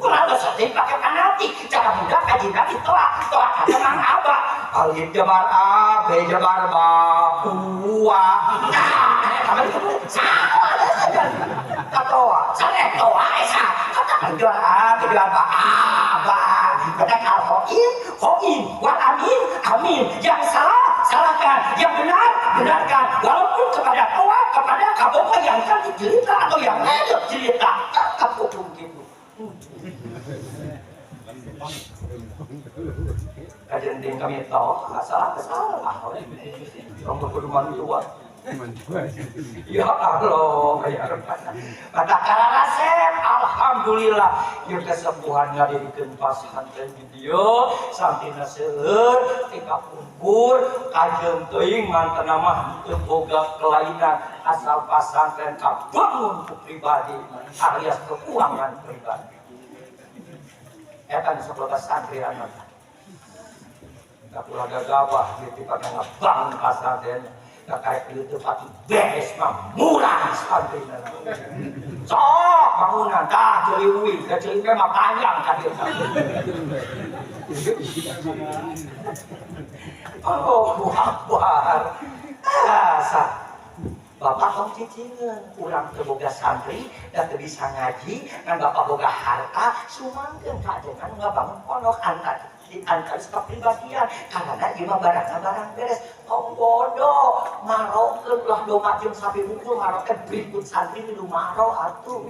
[SPEAKER 1] Kurang sedih pakai fanatik. Cara muda kaji nabi toa toa kata mang abah. Alif jabar a, b jabar ba, ua. Nah, salah. Katoa, salah toa esa. Kata jabar a, b jabar ba, a ba. Kata al hoin, hoin, wal amin, amin. Yang salah, salahkan. Yang benar, benarkan. Walaupun kepada toa, kepada kaboka yang cantik jelita atau yang elok jelita, tetap hukum gitu. Kajian kami tahu salah salah. Orang berpedoman tua. Ya Allah, ya Rabbana. Kata karasep, alhamdulillah. Ya kesembuhan ngadirikan pasantren video, santina seueur, tika kumpul, kajeun teuing mantena mah teu boga kelainan asal pasantren kabangun ku pribadi alias keuangan pribadi. Eta nu sakola santri anak. Kapulah gagabah gitu pada ngabangun pasantren. Kayak itu pati beres mah murah santri. Sok bangunan tah ceuli uwi, da ceuli teh mah panjang ka dieu. Allahu Akbar. Asa bapak tong cicingeun, urang teu boga santri da teu bisa ngaji, ngan bapak boga harta, sumangkeun ka ajengan ngabangun pondok antar antar kepribadian karena ieu mah barangna barang beres. Tong bodoh marokeun ulah domba jeung sapi bungkul marokeun berikut santri nu maro atuh.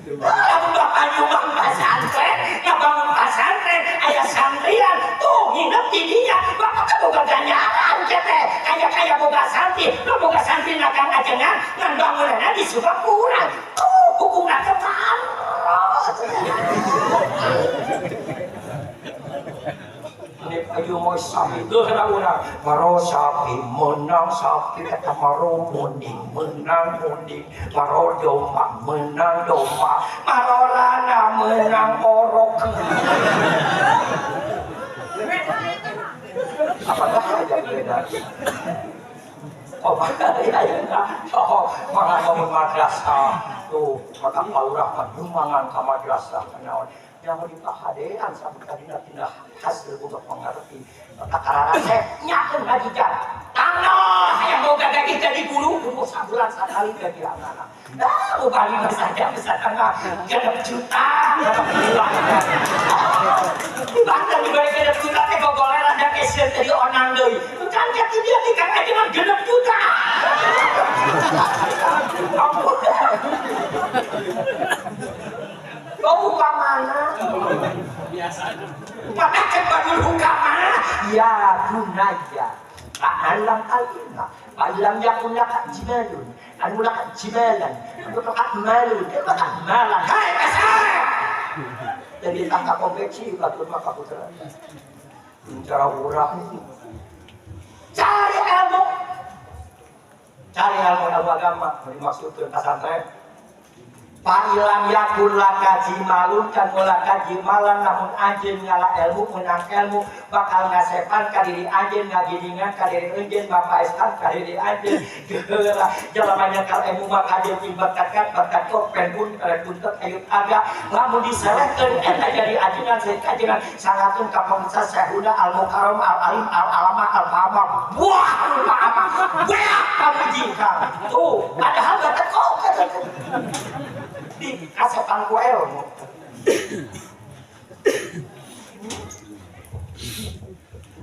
[SPEAKER 1] Lamun bapak nyumbang pasantren, ngabangun pasantren, aya santrian tuh nginep di dinya, bapak teh boga ganjaran teh, kaya-kaya boga santri, nu boga santri na kang ajengan ngan bangunanna disubab kurang. Tuh hukumna teh maro. Ini ayo mau sapi geura urang, maro sapi menang sapi eta maro munding menang munding, maro domba menang domba, maro lana menang orok. Apakah aja beda? Oh, ya ya, oh, mangan madrasah tuh, maka paurah nyumangan ka madrasah kenaon. Yang dipahadean sampai kadina tina hasil boga pengerti. Maka kararasep nyakeun ngajikan. Tanah yang boga gaji jadi guru umur sabulan sakali gaji anak. Dah boga lima saja setengah genep juta genep bulan. Bahkan dibalik genep juta teh gogoleran da kesieun teh onang deui. Kan kati dia ti kang ajengan genep juta. Ampun. Kau mana?
[SPEAKER 3] Biasa.
[SPEAKER 1] Maka cepat dulu mana? Ya bunaya. Ta'alam al-ilma. Alam yakun laka jimalun. Anu laka jimalan. Anu laka malun. Anu laka malan. Hai kasar. Jadi tangkap kompetisi batur maka putra. Cara urang. Cari ilmu. Cari ilmu ilmu agama. Dimaksudkan pesantren. Fa'ilam yakun laka jimalun kan laka jimalan namun anjeun ngala ilmu menang ilmu bakal ngasepan ka diri anjeun ngaginingan ka diri anjeun bapaeskan ka diri anjeun geura jalma nyakal ilmu maka jeung berkat berkat kopen pun kuntet ayut aga lamun diselehkeun eta jadi ajengan kajengan sangatun ka pamungsa sahuna al mukarram al alim al alama al fahama wah pahama wah pamujingkang tuh padahal bakat kok di asepan ku ilmu.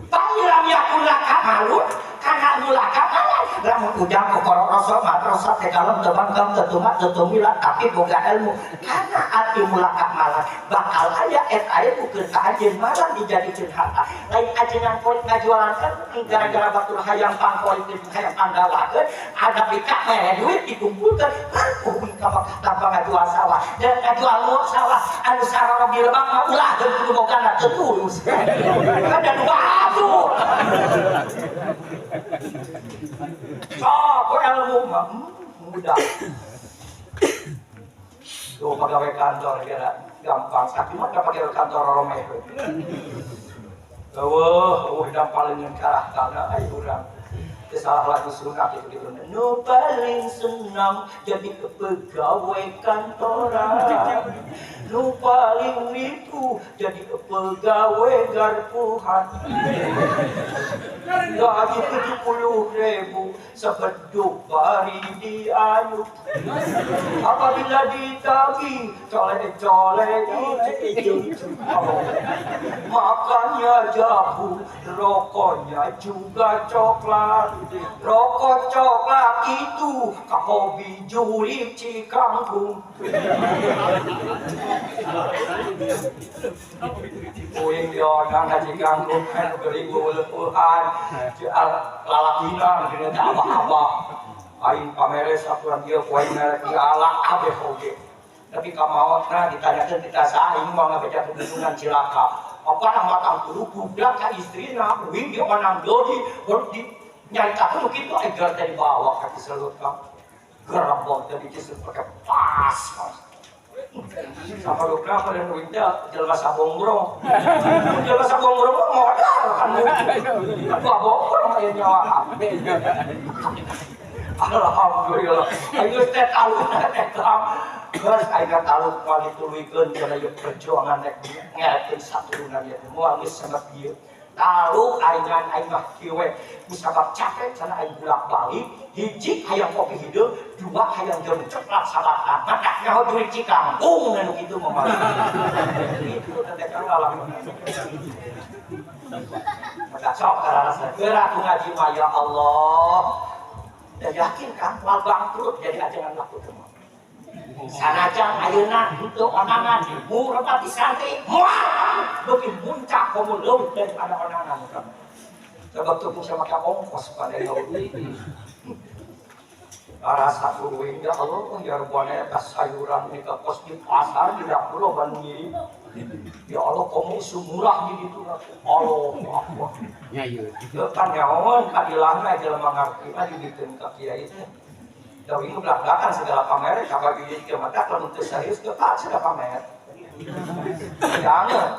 [SPEAKER 1] Fa'ilam yakun laka malun kana mulaka malan lamun ujang ku korok rosok madrasah teh kalem teu bangkem teu tumat teu tumilat tapi boga ilmu kana Tapi mulaka malah bakal aya eta ilmu keur ka anjeun malah dijadikeun harta. Lain ajengan polik ngajualan kan gara-gara batur hayang pangpolik hayang panggawakeun ada pika mere duit dikumpulkeun mampu ka Mekah tanpa ngajual sawah. Dan ngajual sawah anu saroro di Lebak mah ulah geun kudu bogana teu tulus. Kan da batur. Sok ilmu mah mudah. Tuh pegawai kantor kira gampang, tapi mah pegawai kantor romeh. Eueuh, udah paling karah kana ai urang. Teu salah lagu sunat itu gitu. Nu paling senang jadi pegawai kantoran. Nu paling itu jadi pegawai garpuhan. Gaji 70.000 sebeduk bari diayuk. Apabila ditagih colek-colek itu. Makannya jahu, rokoknya juga coklat. Rokok coklat itu kahobi juri Cikangkung. Uing dionang ka Cikangkung kan beribu lepuhan lalakina dina teh abah-abah. Aing pameres aturan ieu poe merek dialak kabeh oge. Tapi ka maotna ditanyakeun kita saha aing moal ngabeja kegunungan cilaka. Apa nang matang kudu budak ka istrina uing dionang deui di nyaritakeun kitu aing geus teh dibawa ka Ciselut ka. Gerebog teh di Ciselut pake pas. Sama lu kenapa dan uing teh jelema sabongbrong. Jelema sabongbrong mah modal kan mungkin. Atuh abongbrong aya nyawa. Alhamdulillah. Aing geus teh taluna teh kang. Geus aing taluk moal dituluykeun kana ieu perjuangan rek ngerekeun saturunan ieu teh moal geus sabab ieu. Taluk aingan aing mah kieu we. Kusabab capek cenah aing bolak-balik, hiji hayang kopi hideung, dua hayang jeruk coklat sabatang. Matak nyaho jurig Cikangkung anu kitu mah. Itu teh kang ngalaman. Maka sok karasa geura ku ngaji mah ya Allah. Dan yakin kan moal bangkrut jadi ajengan laku teh mah. Sanajan ayeuna henteu onangan murepati santri moal beuki muncak komo leuwih daripada onangan kan. Sebab teu bisa make ongkos pada duit. Rasa kuring ya Allah ya Rabbana eta sayuran di kos di pasar di dapur loba nu ngirim. Ya Allah komo sumurah di ditu. Allah Akbar.
[SPEAKER 3] Nya ieu.
[SPEAKER 1] Kan nyahoan kadilahna jelema ngarti mah dibikeun ka kiai teh. Da ieu belak-belakan segala pamer kabar ieu ke mata lamun teu serius teu tak sudah pamer. Jangan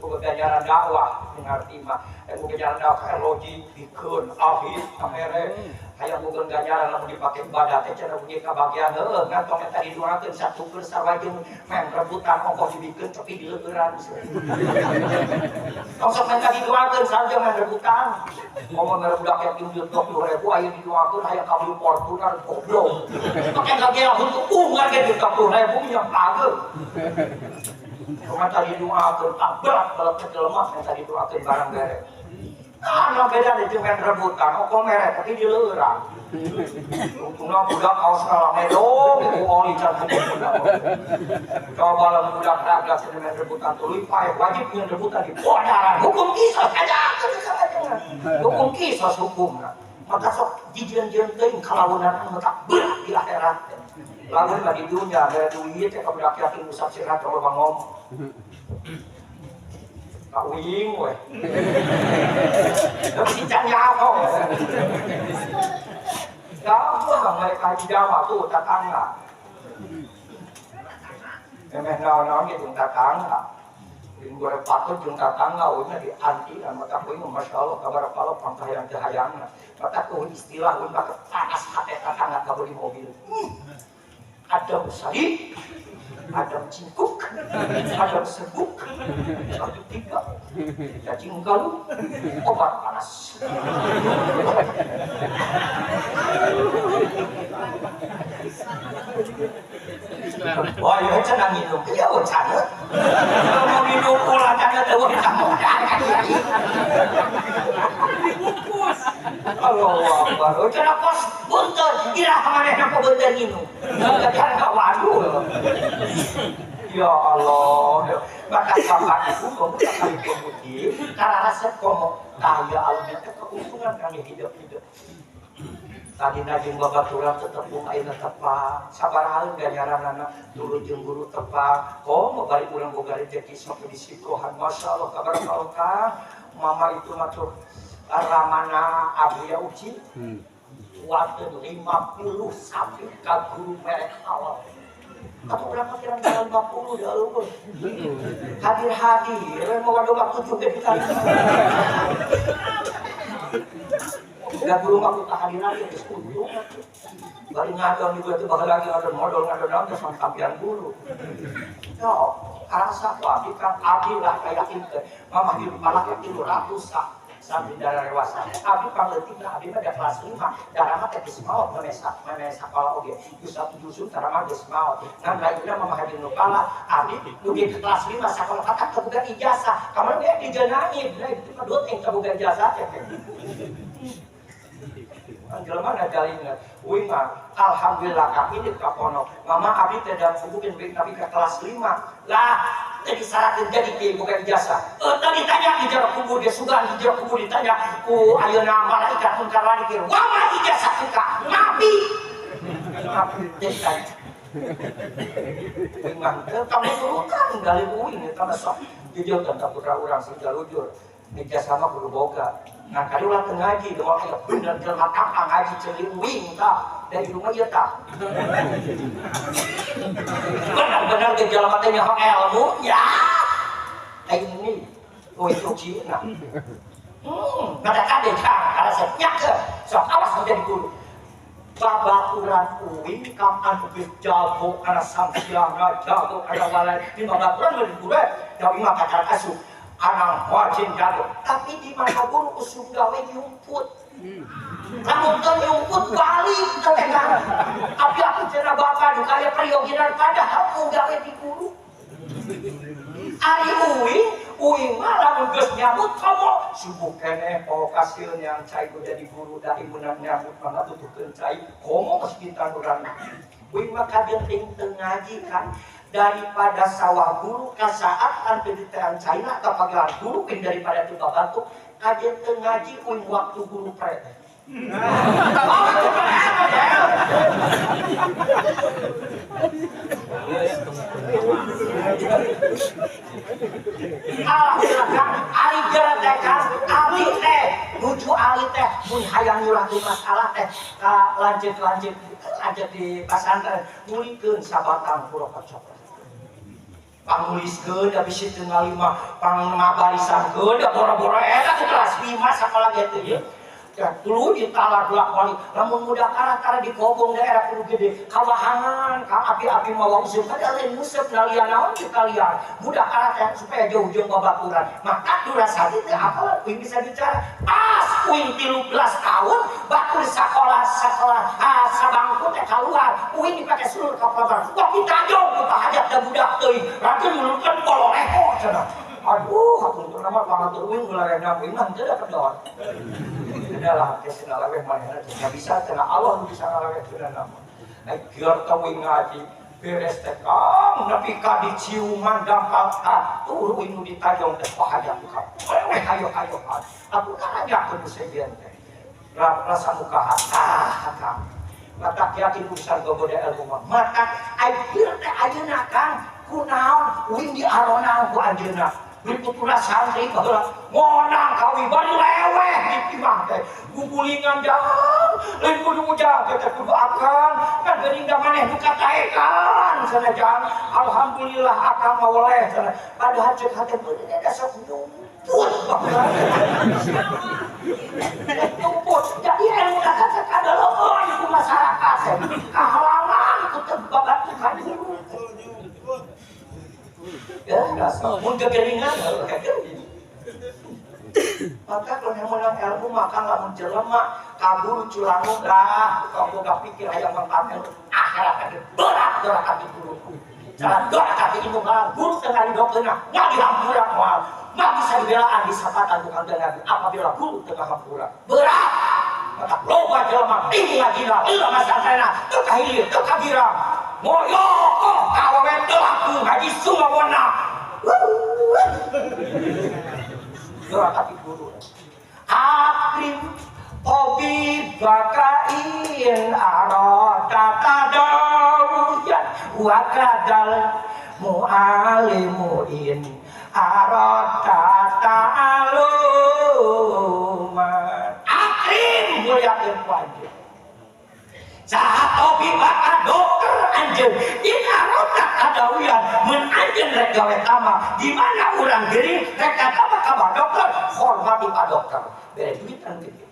[SPEAKER 1] boga ganjaran dakwah ngarti mah boga ganjaran dakwah logi bikeun ahli pamere hayang boga ganjaran lamun dipake ibadah teh cenah bunyi kabagian heueuh ngan tong eta diduakeun satukeun sarua jeung meng rebutan ongkoh dibikeun tapi dileueuran. Tong sok menta diduakeun sarua jeung meng rebutan. Ngomong mere budak yatim duit 20.000 aya diduakeun hayang kabeli Fortuner goblok. Pake kagela huntu ungar ge duit 20.000 nya pageut. Rumah tadi doakeun tabrak balap ke jelema yang tadi doakeun barang bere. Ah, beda deh jeung rebutan, ongkoh mere tapi dileueuran. Untungna budak kaos ngalamedong ku oli can budak. Coba lamun budak ragak cenah rebutan tuluy pae wajib nyeun rebutan di bodaran. Hukum kisos aja. Hukum kisos hukumna. Maka sok jijieun-jieun teuing kalaweunan anu tak berat di akhirat. Lamun mah di dunya mere duit teh ka budak yatim usap sirat loba ngomong. Ka uing we. Tapi can nyaho. Gampang mereka hiji mah tuh tetangga. Memeh naon-naon ge jeung tetangga. Jeung gore patut jeung tetangga uing di anti mata uing masyaallah kabar palok pangkahayang teu hayangna. Mata eueuh istilah uing mah panas hate tetangga kabeli mobil. Adam salib, Adam cingkuk, Adam sebuk, 1 3, cacing galuh, obat panas. Wah, ya cenah nginum, iya cenah. Mau minum ulah cenah teh wah modal ka kiai. Dibungkus. Allahu Akbar. Cenah kos beunteur, iraha manehna kok beunteur nginum. Kan ka waduh. Ya Allah, maka bapak ibu kamu kali pemudi, karena resep kamu kaya alumni keuntungan kami hidup-hidup. Tadi najeng babaturan tetep ayeuna tepang, sabaraha ganjaranana turun jeung guru tepang. Komo bari urang boga rezeki sok disikohan. Masya Allah kabarakallah Kang. Mama itu matur ramana Abuya Uci. Waktu 50 sapi ka guru merek halal. Atau berapa kira-kira 50 dah lupa. Hadir-hadir mau ada waktu juga kita. Dan guru mah kehadiran itu untung. Bari ngadon juga tuh bakal lagi ngadon modal ngadon naon geus tampian guru. Yo, karasa ku abi Kang, abi lah kayakin teh. Mamah di malah 300 sampai darah dewasa. Abi pangleutikna abi mah da kelas 5, darah mah teh geus maot memeh sakola oge. Geus satu dusun darah mah geus maot. Ngan lainna mamah di nu kalah, abi dugi ke kelas 5 sakola kata teu boga ijazah. Kamari ge dijenangi, nah itu mah duit teu boga ijazah teh. Jelema na jalingan. Uing mah alhamdulillah kami di kapono. Mama abi teh dalam subuhin tapi ke kelas 5. Lah teh disarakeun jadi kieu boga ijazah. Tadi ditanya di jero kubur dia sugan di jero kubur ditanya ku ayeuna malaikat munkar nakir. Wa ma ijazah ka nabi. Nabi teh ditanya. Uing mah teu kamu turutan dalil uing eta mah sok dijauhkeun ka putra urang sing jalujur. Ijazah mah kudu boga. Nah, kali ulah teu ngaji, doa aya bener jelema tangka ngaji ceuli uing tah. Dari rumah ieu tah. Bener-bener ge jelema teh nyaho ilmu ya. Ini oh itu cina. Ngada kade kang karasep nyakeun. Sok awas menjadi guru. Babaturan uing kang anu geus jago kana samsiana, jago kana walai. Di babaturan mah guru da uing mah kakara asup. Anang wajin jago, tapi di mana guru usum gawe nyumput. Lamun teu nyumput balik teh kan. Abi aku cenah bapak nu kaya peryoginan padahal ku gawe di guru. Ari uing, uing mah lamun geus nyambut komo subuh keneh poho kasil yang cai ku jadi guru da ibunan nyambut mah tutukeun cai komo geus kintan urang. Uing mah kagenting teu ngaji kan. Daripada sawah guru kasaat kan penelitian China atau panggilan guru pin daripada itu babantu kajian teu ngaji uing waktu guru pre. Oh, itu alhamdulillah Kang, ari geura teh Kang, ali teh nuju ali teh mun hayang nyurahkeun masalah teh ka lanceuk-lanceuk lanceuk di pasantren ngulikeun sabatang purok coklat. Panguliskeun da bisi teu ngalima, pangmabarisankeun da boro-boro eta ke kelas 5 sakola ge teh ieu. Ya tuluy ditalar bolak-balik. Lamun muda kara-kara dikobong daerah kudu gede, kawahangan, ka api-api mawa useup kada lain nguseup nalian naon teu kalian. Muda kara teh supaya jauh jeung babaturan. Maka durasati teh apa uing bisa bicara. Pas uing 13 tahun batur sakola-sakola sabangku teh kaluar, uing dipake sulur ka pabar. Wah ditajong ku pahajat da budak teuing. Rakeun mulutkeun boloreho cenah. Aduh, hatur nama pangatur uing ulah uing mah teu da kedor. Adalah kesena leweh manehna teu bisa cenah Allah nu bisa ngaleweh cenah nama. Ai geur teh uing ngaji beres teh Kang nepi ka diciuman dampal ka turu uing nu ditajong teh pahajat ka. Leweh hayo-hayo. Atuh karanyakeun nu sejen teh. Rasa muka ah Kang. Mata yakin urusan gogoda ilmu mah. Mata ai geur teh ayeuna Kang kunaon uing diaronang ku anjeunna. Diputura santri baheula ngonang kawi bari leweh di imah teh gugulingan jang lain kudu ujang teh kudu akang kan geuning da maneh nu kataekan cenah jang alhamdulillah akang mah weleh cenah padahal ceuk hate beuneu da sok nyumput baheula nyumput jadi ilmu kata kadaleueun ku masyarakat kahalangan ku teu babatukan guru. Ya, mun kegeringan maka kalau yang menang ilmu maka lamun jelema kabur culangung lah kau boga pikir hayang mangkat ilmu akhirat ge berat dorak ka guru cara dorak ka ilmu guru teu ngaridokeunna ngadi hampura moal mah bisa dibelaan disapatan ku kanjeng Nabi apabila guru teu ngahampura berat maka loba jelema tinggi ngagila lila masantrena teu kahilir teu kagirang Moyoko awewe teu laku ngaji sumawona. Doa tapi guru. Akrim tabibakain arada tadawuyan wa kadal mu'alimuin arada ta'aluman. Akrim muliakeun ku anjeun. Saha tabibaka dokter anjeun in arada tadawuyan mun anjeun rek gawe tama di mana urang gering rek tama ka dokter hormati pak dokter bere duit anu gede.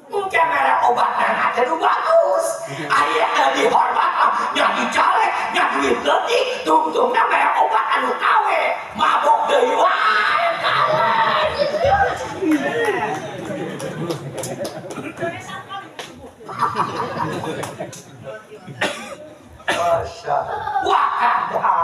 [SPEAKER 1] Mungkin merek obat nana teh bagus. Aya teh dihormat, nya dicalek, nya duit leutik, tungtungna merek obat anu kawe, mabok deui wae kawe. Masya wah kada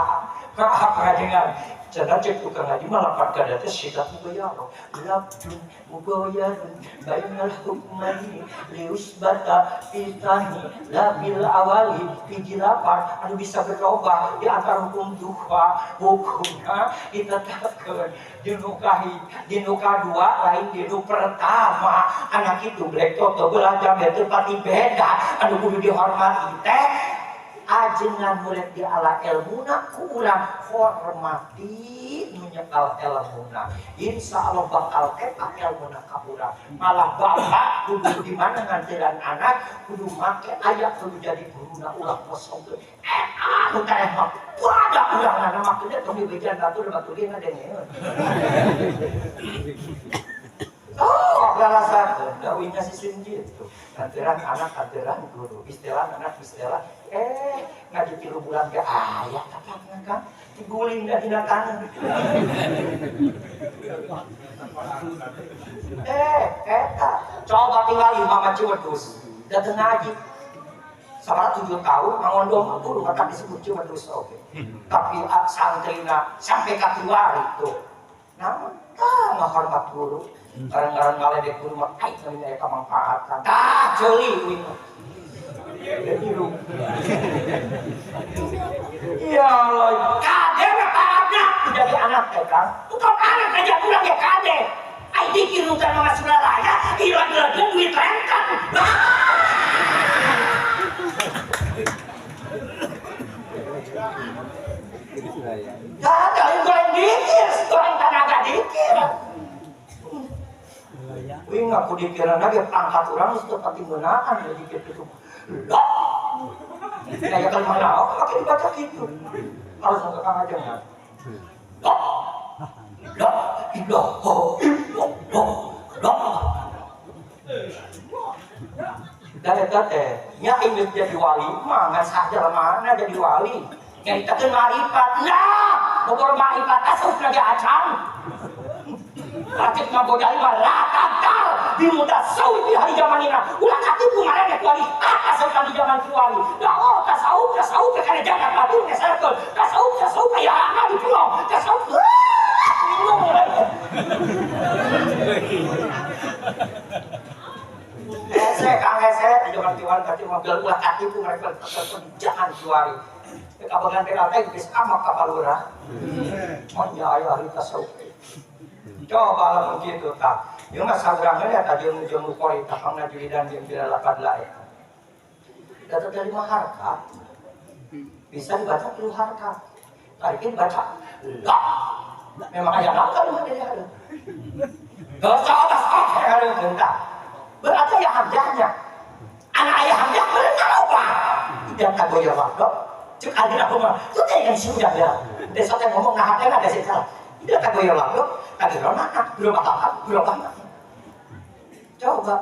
[SPEAKER 1] maaf ngajengan cenah cek tukang ngaji mah lapat kada teh sikat mugoyaro labdun mugoyarun bainal hukmaini liusbata fitani labil awali hiji lapar anu bisa berubah di antara hukum duha hukumna ditetapkeun di nu kadua lain di nu pertama anak itu black top belah jam itu pati beda anu kudu dihormati teh ajengan murid di ala elmuna ku urang hormati nu nyekal elmuna insya Allah bakal kepak elmuna ka urang malah bapak kudu di mana nganteran anak kudu make aya kudu jadi guruna ulah kosong anu teh mah pada urang na make teh tong dibejan batur batur ge ngadengeun. Oh, lalasan dawina sistem gitu. Kanteran anak, kanteran guru, istilah anak, istilah. Ngaji 3 bulan ge aya tapakna kan, diguling da dina tanah. Eta coba tinggal Mama Ciwedus, da teu ngaji. Sabaraha 7 tahun mangondong guru maka disebut Ciwedus oge. Tapi santrina sampai ka kiwari tuh. Namun tah ngahormat guru. Barang-barang ngaledek guru mah aing namanya aya kamanfaatan. Tah ceuli uing mah. Ya Allah, kade we parabna jadi anak teh Kang. Bukan anak aja urang ge kade. Ai dikir nu teh mah Suralaya, ilang-ilang duit rengkang. Kade lain goreng dikir, goreng tanaga dikir. Wih ngaku dikiran lagi pangkat orang itu tetap penggunaan ya dikir itu. Lah, kayak kalau mana? Oh, pakai dibaca gitu. Harus nggak kang aja nggak? Lah, lah, lah, lah, lah. Dan itu teh, nya ingin jadi wali, mah nggak sadar mana jadi wali. Nyaritakeun marifat, nah, bogor marifat asup lagi acan. Rakit ngabodali mah latantar di mutasawif di hari zaman ini. Ulah katipu ngaranna wali atas di zaman kiwari. Oh, tasawuf tasawuf kana jagat batur ngeserkeun. Tasawuf tasawuf aya anak di pulau. Tasawuf minum mulai. Hese Kang hese di zaman kiwari tadi mobil ulah katipu ngaranna jangan kiwari. Kabagan teh teh geus amak ka palurah. Oh nya aya ahli tasawuf. Coba lamun kitu tah. Ieu mah saurangna ya tadi jeung kori takangna julidan jeung bila lakad la eta. Data dari 5 harkat bisa dibaca 3 harkat. Tarikin baca la. Memang aya nakal mah dari hareup. Dosa atas oke hareup tah. Berarti aya hamzahnya. Anak aya hamzah bener apa? Tidak kagoyor waktu. Cek alina kumaha. Itu teh kan sudah ya. Desa teh ngomong nah hatena desa salah. Tidak kagoyor waktu. Kagoyor mana? Berubah apa? Berubah mana? Coba.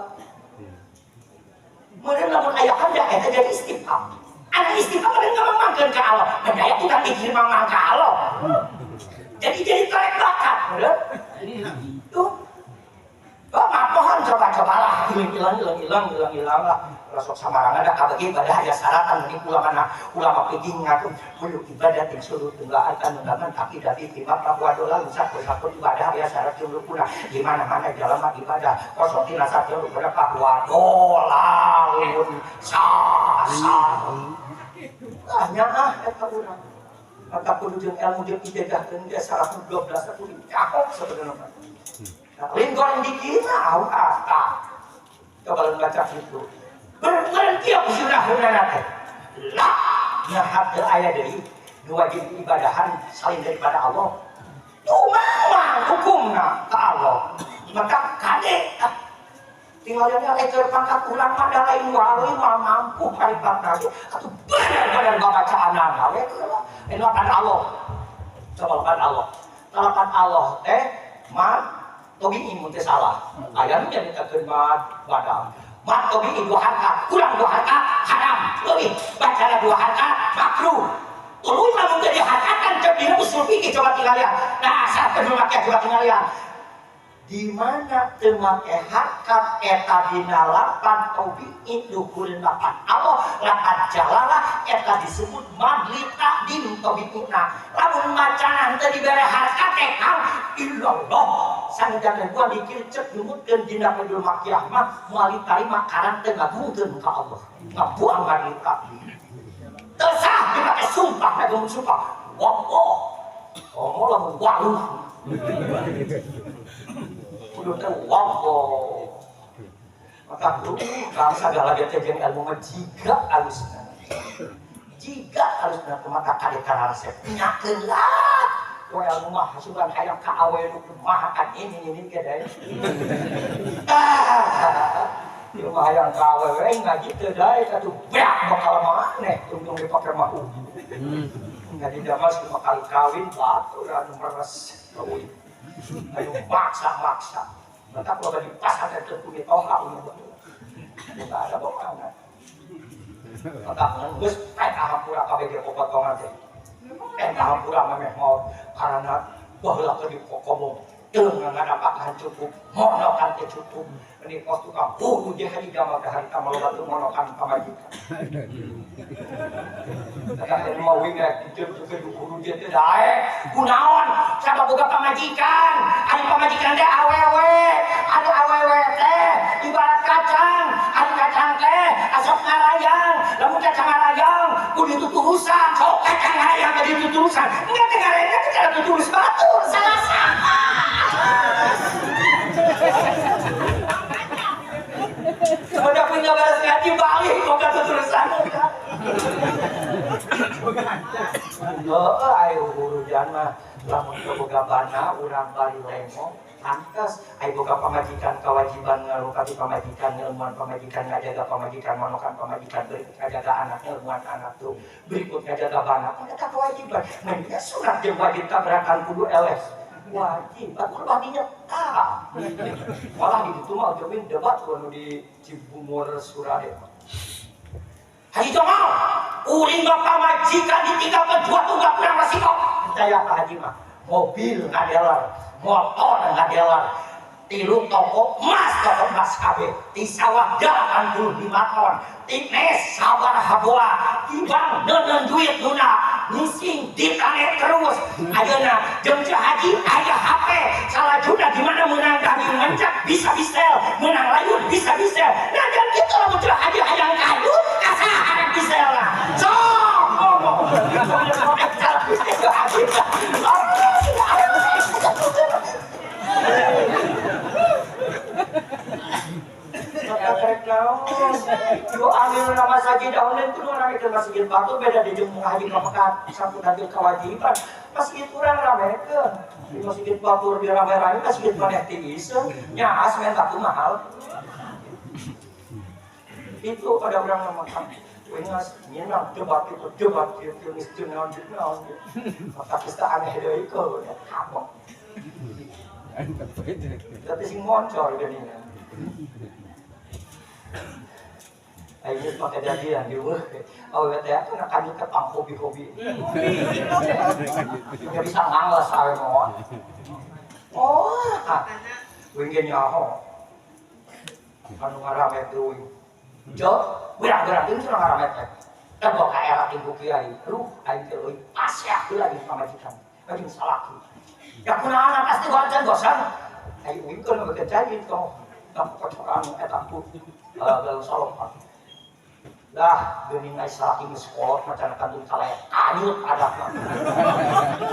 [SPEAKER 1] Meureun lamun aya hamzah eta jadi istifham. Anak istifham meureun ngamangkeun ka Allah. Dan aya tukang dikir mamang ka Allah. Jadi trek bakat, meureun. Tuh. Oh, mapohan coba-cobalah hilang hilang hilang hilang hilang lah. Sok samarangan da kabagi ibadah aya syaratan mending ulama ulama piging ngaku kudu ibadah ting suruh tunggaan undangan tapi dari tiba bahwa dolar satu satu ibadah aya syarat jeung rukuna di mana-mana jalma ibadah kosong tina satu rukuna bahwa dolalun sah sah ah nya ah eta urang maka kudu jeung ilmu jeung ijazahkeun ge 112 kudu cakep sebenarnya lain goreng dikira au ah coba baca itu berhenti aku sudah hunana teh lah nah teu aya deui nu wajib ibadahan selain daripada Allah tumang hukumna ka Allah maka kade tinggalnya lecer pangkat urang mah da lain wali mah mampu karipatna ge atuh bener-bener babacaanana we anu kan Allah coba kan Allah talapan Allah teh mah tobi imun teh salah aya nu nyaritakeun mah badal mat tobi dua harkat kurang dua harkat haram lebih bacana dua harkat makruh tuluy lamun teu diharkatan cek dina usul fikih coba tingalian nah saat teu make coba tingalian di mana teu make harkat eta dina lapan tobi luhureun lapan Allah lapan jalalah eta disebut madli takdim tobiina lamun macana teu dibere harkat teh kang illallah sanajan gua dikir cek numutkeun dina kudu makiah mah moal ditarima karena teu ngagungkeun ka Allah ngabuang madli takdim teu sah dipake sumpah ngagung sumpah wallah oh lamun waluh kudu teh wallah maka bangsa segala dia teh jeung ilmu mah jiga alusna jiga alusna maka kade kana resep nyakeun lah we ilmu mah hasuban hayang ka awe nu kumaha kan ini ge deui ah ieu mah hayang ka awe we ngaji teu dae atuh beak bakal maneh tungtung dipake mah ugi ngaji damas lima kali kawin batur anu meres kawin ayo maksa-maksa maka kalau di pasar itu punya toha enggak ada bohongan maka geus pek hampura kabeh ge popotongan teh pek hampura memeh maot karena baheula keur dikokomong teu ngadapatkan cukup monokan teh cukup ini pos tukang bunuh dia hari gamal ke hari kamal batu monokan pamajikan kata ini mau wingat juga guru dia teh daek kunaon sabab boga pamajikan ari pamajikan teh awewe anu awewe teh ibarat kacang ari kacang teh asok ngarayang lamun kacang ngarayang kudu tuturusan sok kacang ngarayang teh dituturusan enggak teh ngarayang teh cara tuturus batur salah sama. Udah punya balas ngaji balik kok gak tuturusan. Oh, ayo hurujan mah lamun teu boga bana urang bari lengong pantes ayo boga pamajikan kewajiban ngalukati pamajikan ngilmuan pamajikan ngajaga pamajikan monokan pamajikan berikut ngajaga anak ngilmuan anak tuh berikut ngajaga bana eta kewajiban nah sunat jeung wajib tabrakan kudu eleh wajib aku lebih nyata malah di situ mah jawin debat kalau di Cibumur Surade Haji Jamal uring bapak majikan ditinggalkan dua tunggak kurang resiko percaya Pak Haji mah mobil ngadeler motor ngadeler tilu toko emas kabeh di sawah 85 ton ti mes sabaraha bola tibang neundeun duit nuna ngising ditarik terus ayeuna jeung Ceu Haji aya HP salajuna di mana meunang kami mencak bisa bisel meunang layun bisa bisel nah dan kitu lamun Ceu Haji hayang kayu kasaha arek bisel lah sok ngomong Yo amil nama masjid daunan itu ramekeun masjid batu beda di jeung haji ka Mekah samputan jeung kewajiban masjid urang ramekeun di masjid batur di rame-rame masjid maneh tiiseun nyaas men batu mahal itu pada urang nama wingas nyeunang debat itu debat itu geus naon naon maka kita aneh deui keu kapok tapi sing moncor geuning. Ayo pakai jadian di weh. Oh teh aku nak kami ketang hobi-hobi. Nggak bisa ngangles awe mau. Oh, wing ge nyaho. Anu ngarame teh wing. Jo, wirang-wirang teuing cenah ngaramet teh. Teh ka era tingku kiai. Ruh aing teh euy pasea heula jeung pamajikan. Jeung salaki. Ya kunaon pasti gocan gosan. Ai uing keur nu cai tong. Kocokan eta ku salokan. Lah, geuning ai salaki geus kolot macan kantun kalaya kanyut adakna.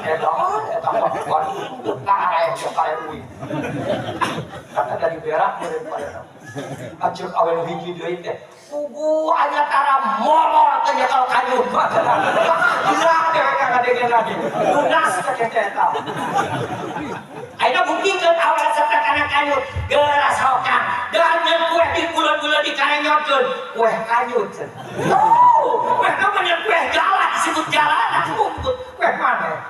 [SPEAKER 1] Eta eta mah waduh kareh jeung kareh uing. Kata dari berak meureun pada. Aceuk awe nu hiji deui teh. Pugu aya tara molor teh kalau kanyut mah. Gila dewek ka ngadegena ge. Lunas teh eta. Ayeuna buktikeun awal resepna kana kanyut geura sokan dan nyeun kue di bulan-bulan dikarenyotkeun kue kanyut cenah. Oh, kue mah nyeun kue galak disebut galak kumput kue maneh.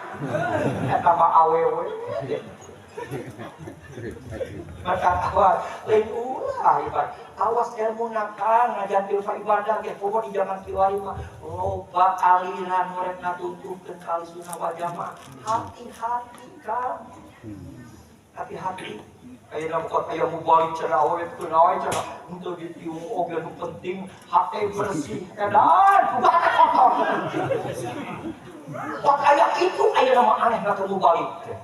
[SPEAKER 1] Eta mah awewe. Maka awas lain ulah ibadah. Awas ilmu nakal ngajantil ibadah ge komo di zaman kiwari mah loba aliran rek ngatuntukeun ka sunnah wal jamaah. Hati-hati Kang. Hati-hati. Ayeuna mah aya mubalik cenah awewe teu naon cenah henteu ditiung oge nu penting hate bersih edan kumaha kotor. Kok aya kitu ayeuna mah aneh na mubalik teh.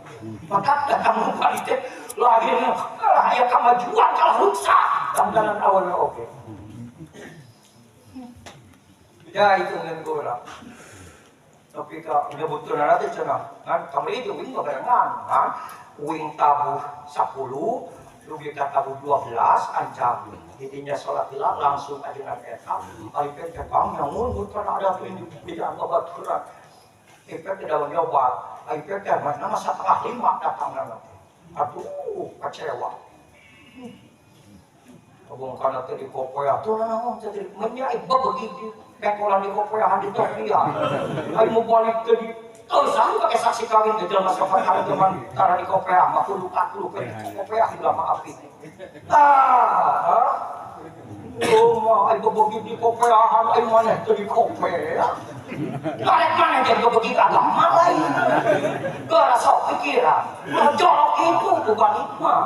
[SPEAKER 1] Maka datang mubalik teh lahirna aya kamajuan kalah ruksak dandanan awewe oge. Ya itu ngeun gora. Tapi ka nyebutkeun teh cenah kan kamari itu uing babarengan kan. Uing tabuh 10, dugi ka tabuh 12 ancam. Intinya sholat hilal langsung ajengan eta. Ari teh kang nyangun kana ada tuh di babaturan. Efek tidak nyoba. Ari teh mah 4:30 datangna teh. Aduh, kecewa. Kabungkana teh di kopoya tuh naon teh menya bebegitu. Pekolan di kopoyahan di Tokyo. Ari mau balik teh di oh, selalu pakai saksi kawin ke dalam masa kawin teman karena di kopeah, mah kudu kudu ke kopeah juga maaf ini. Ah, oh mah, ayo begitu di kopeahan, ayo mana itu di kopeah. Karek mana jadi begitu agama lain. Gerasa pikiran, jorok itu bukan hikmah.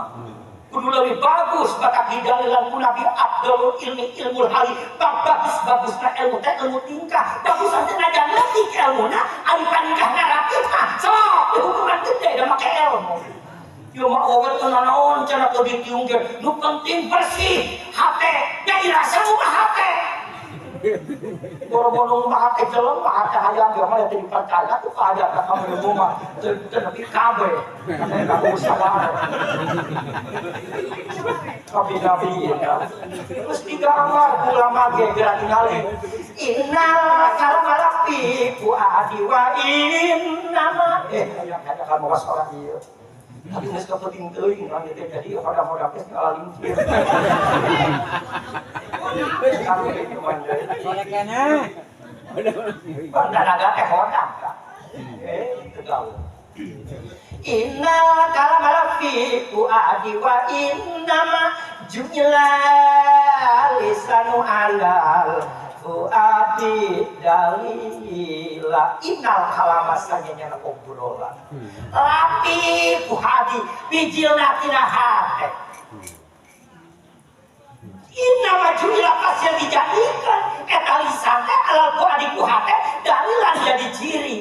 [SPEAKER 1] Kudu lebih bagus maka didalilan ku Nabi Abdul ilmi ilmu hali bagus bagusna ilmu teh ilmu tingkah bagus nanti najan leutik ilmuna ari paningkahna rapi mah sok dihukuman gede da make ilmu ieu mah awewe teu nanaon cenah teu ditiung ge nu penting bersih hate da dirasa mah hate boro-boro mah hate jelema hate hayang ge mah teu dipercaya tuh kaada ka kamu mah teu nepi kabeh kana usaha nabi-nabi ya. Terus tiga amar ulama ge geura tingali innal kalama lafi fuadi wa innama aya kada ka mawas orang ieu tapi geus kapenting teuing urang teh jadi hoda-hoda geus ngalalingkir. Sorekena. Dadaga teh hodam ka. Tegal. Innal kalama lafi fuadi wa innama ju'ila lisanu alal fuadi dalila. Innal kalama sanyanya obrolan lafi fuadi bijilna tina hate. Innama ju'ila pas yang dijadikan eta lisan teh alal fuadi ku hate dalilan jadi ciri.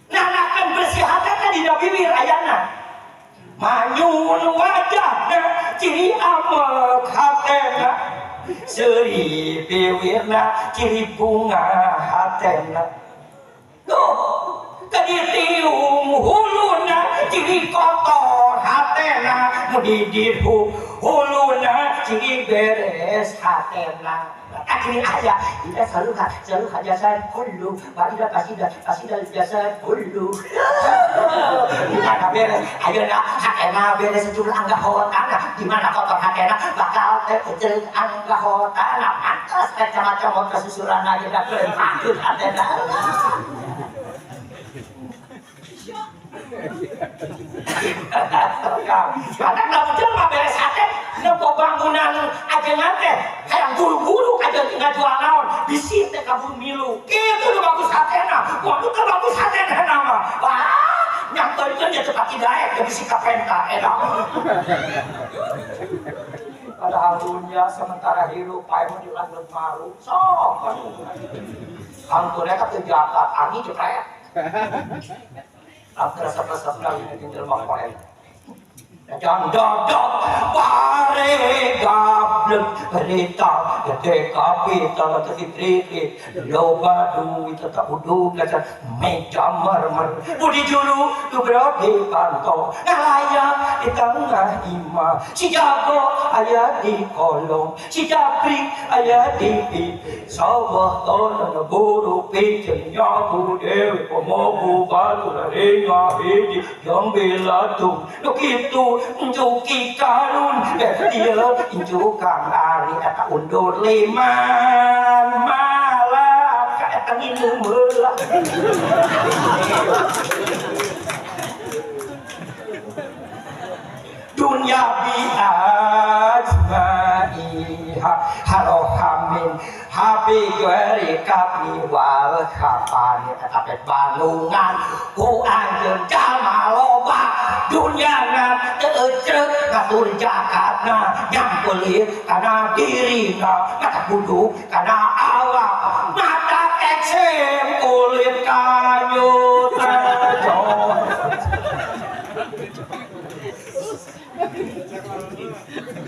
[SPEAKER 1] Nanakan bersih hati teh dina bibir ayana manyun wajahna ciri amek hatena seuri biwirna ciri bunga hatena tuh kaditiung huluna ciri kotor hatena mudidir huluna ciri beres hatena. Akhirnya aya ida saluha saluha jasad kullu wa ida kasida kasida jasad kullu. Gimana beres ayeuna hatena beres sejumlah angga hotana gimana kotor hatena bakal teh angga hotana pantes teh macam-macam kesusuran ayeuna patut hatena. Kadang lamun jelema beres hate nempo bangunan ajengan teh hayang buru-buru aja ngajual naon bisi teh kabur milu kitu nu bagus hatena waduh teu bagus hatena mah wah nyangteurkeun dia cepat daek ge bisi kapenta eta. Padahal dunia sementara hirup pae mah dilageun maru. Sok hangtuna ka teu jakat angin jepret. Antara resep-resep kali ini jelema koen. Jangan dodok pare gablek berita gede kapital terkitrik loba duit tetap uduk dasar meja marmer budi juru gebro di kantong ngalayang di tengah imah si jago ayah di kolong si jabrik ayah di pipi sawah tono buru pijen nyaku dewi pomobu batu laringa hiji yang belatung nu kitu injuki karun dia injukang ari eta undur liman malaka eta nginum heula dunya bi ajmaiha harohamin habi gari kami wal khafani eta teh balungan ku anjeun jalma loba dunyana teu ecrek ngatur jakatna nyampelit kana dirina mata kudu kana awak mata eksem kulit kayu tejo.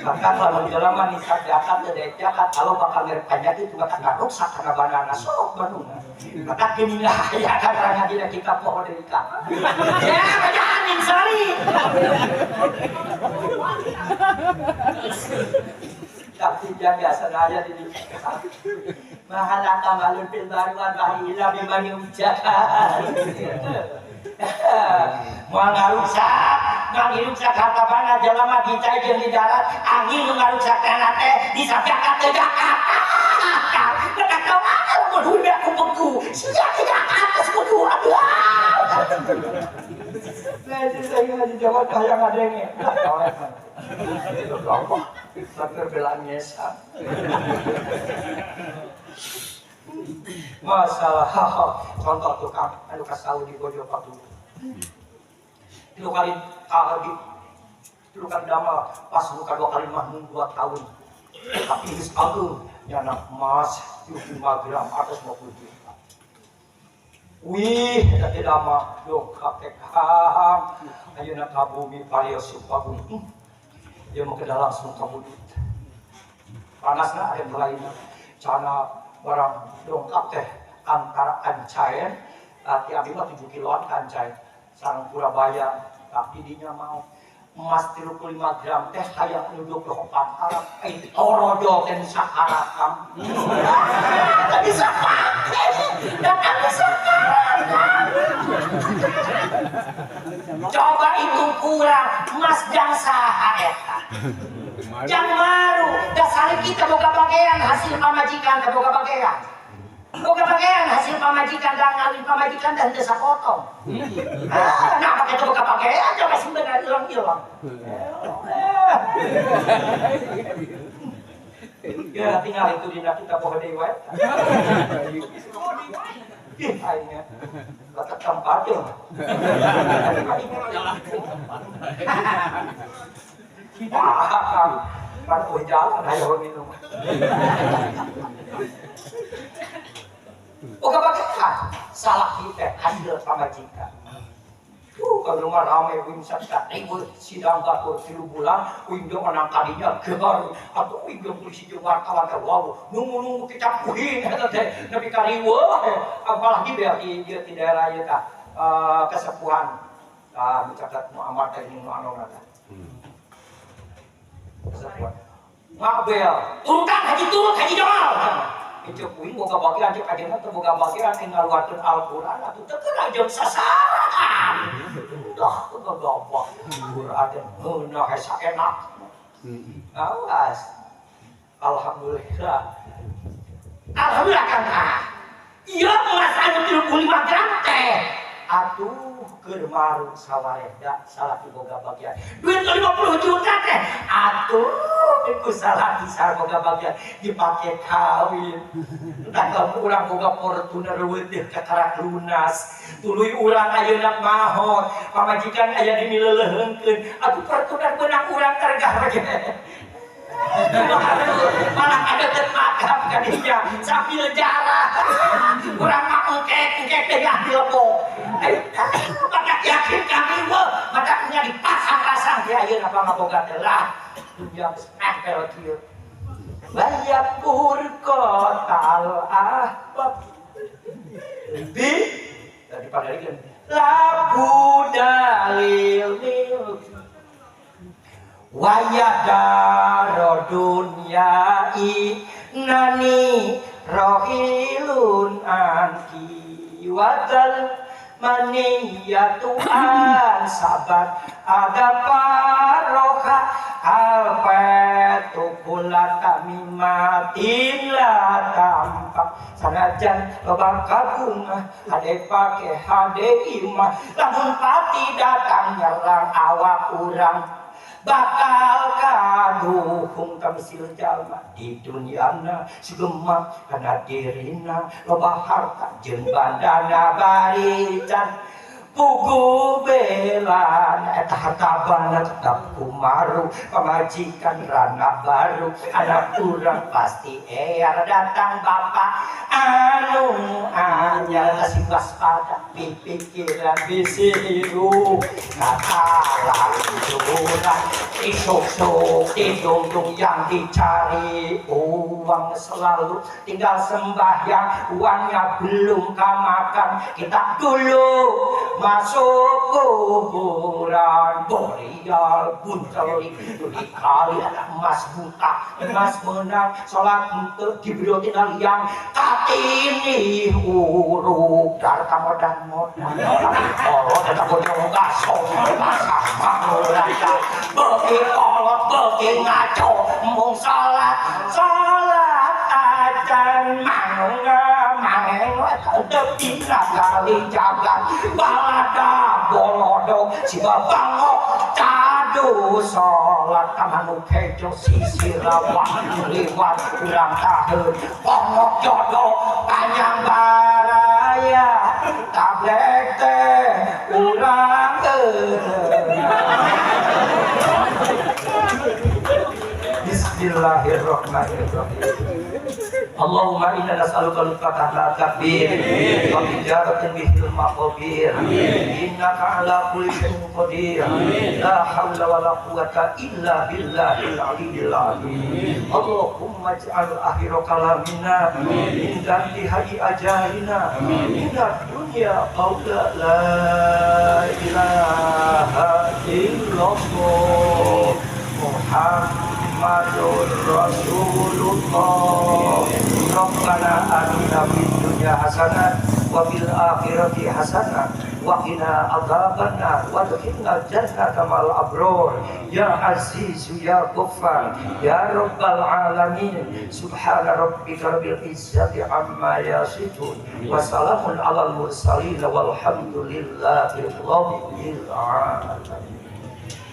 [SPEAKER 1] Bahkan lamun jelema nisab zakat teu daek zakat kalau bakal ngerep kajati itu bakal ngaruksak kana banana sok banuna. Maka kini lah ya karena dina kita poho deui ka. Ya kajahan sari. Tapi jaga sengaja di mahalaka malun fil baruan bahila bimani ujakan. Moal ngaruksak, ngaruksak harta bana jelema dicai jeung di darat, angin nu ngaruksak tanah teh disajakat teu zakat. Maka kau mun hunda ku beku, sia teu zakat geus kudu atuh. Nah, saya ngaji jawab hayang ngadenge. Saker belaan nyesa. Masalah contoh tukang anu ka Saudi bojo patu. Tilu kali di tilu kali damel pas buka 2 kali mah 2 tahun. Tapi geus ageung nyana emas 75 gram atas 50 juta. Wih, eta teh damel dongkap teh kang. Ayeuna ka bumi parios Sukabumi. Dia mau ke langsung ka bumi. Panasna aya lainna. Cana barang dongkap teh antara Ancaen ti abi mah 7 kiloan ka Ancaen sareng Purabaya tapi dinya mau emas 35 gram teh hayang nu 24 karat torodo teh sakarat teh bisa pake datang sakarat. Coba hitung kurang emas jang saha eta jang maru dasar kita boga bagian hasil pamajikan teh boga bagian. Boga bagian hasil pamajikan dan ngawin pamajikan dan teu sapotong. Nah, pakai teu boga bagian coba simpen hilang-hilang. Ya tinggal itu dina kita poho deui wae. Ih aingnya. Batak tempat ya. Wah, pan jalan ayo minum. Boga bagian salah kita hasil pamajikan. Kalau rumah rame wing sakit ribut sidang batur 3 bulan wing dong anak kadinya gebar atau wing dong polisi jeung wartawan teh wow nunggu-nunggu kita kuhin eta teh nepi ka riweuh apalagi bea di daerah ieu tah kesepuhan tah mencatat Muammar teh nu anu tah kesepuhan ngabel turutan haji turut haji Jamal itu kuing boga bagian cek ajeuna teu boga bagian ing ngaluarkeun Al-Qur'an atuh teu keuna jeung sasaran. Dah teu gagabah Qur'an teh heunah hesa enak. Awas. Alhamdulillah. Alhamdulillah Kang. Ieu emas anu 35 gram teh. Atuh keur maru sawarehda salah boga bagian. Duit 50 juta teh. Atuh ku salah kisah boga bagian dipake kawin. Entah kamu urang boga Fortuner leuwih kakarak lunas. Tuluy urang ayeuna mahot, pamajikan aya di mileuleheungkeun. Atuh Fortuner beunang urang tergah ge. Malah ada termakam kadinya sambil jalan. Urang mah engkek-engkek teh dilebok. Maka yakin kami mah maka nya dipasang-pasang di ayeuna pangaboga teh lah. Dunia geus nempel kieu. Banyak purkotal ahbab. Lebih daripada lagi labu dalil mil wayadaro dunya nani rohilun anki wadal maniyatuan sabar ada paroha alpetu kula kami la tampak sanajan loba kagungan hade pake hade imah lamun pati datang nyerang awak urang bakal kaduhung kamisil jalma di duniana sigema kana dirina loba harta jeung bandana barican pugu belana eta harta bana tetap kumaru pamajikan rana baru anak urang pasti ear datang bapak anu anyar kasih waspada pipikiran bisi hirup katalah curang isuk-suk tidung yang dicari uang selalu tinggal sembahyang uangnya belum kamakan kita dulu masuk kuburan borial buntel dikali emas buta emas menang sholat untuk diberi yang katini uruk darta modal modal kolot tetap bojong kaso pasang mangurata beki kolot beki ngaco mung sholat sholat acan mangunga mangengo tepi kali jagat balada bolodo si babangok cadu sholat tamanu kejo sisi rawa liwat kurang tahun pongok jodoh panjang baraya tablek teh urang Bismillahirrahmanirrahim. Allahumma inna nas'aluka lutfaka la takbir wa tijaratin bihil maqabir innaka ala kulli syai'in qadir la haula wa la quwwata illa billahil aliyyil azim. Allahumma ij'al akhira kalamina min intihai ajalina min dunya qawla la ilaha illallah Muhammadur Rasulullah. Rabbana atina fid dunya hasanah wa fil akhirati hasanah wa qina adzabannar wa adkhilna jannata ma'al abrar ya aziz ya ghaffar ya rabbal alamin. Subhana rabbika rabbil izzati amma yasifun wa salamun alal mursalin walhamdulillahi rabbil alamin.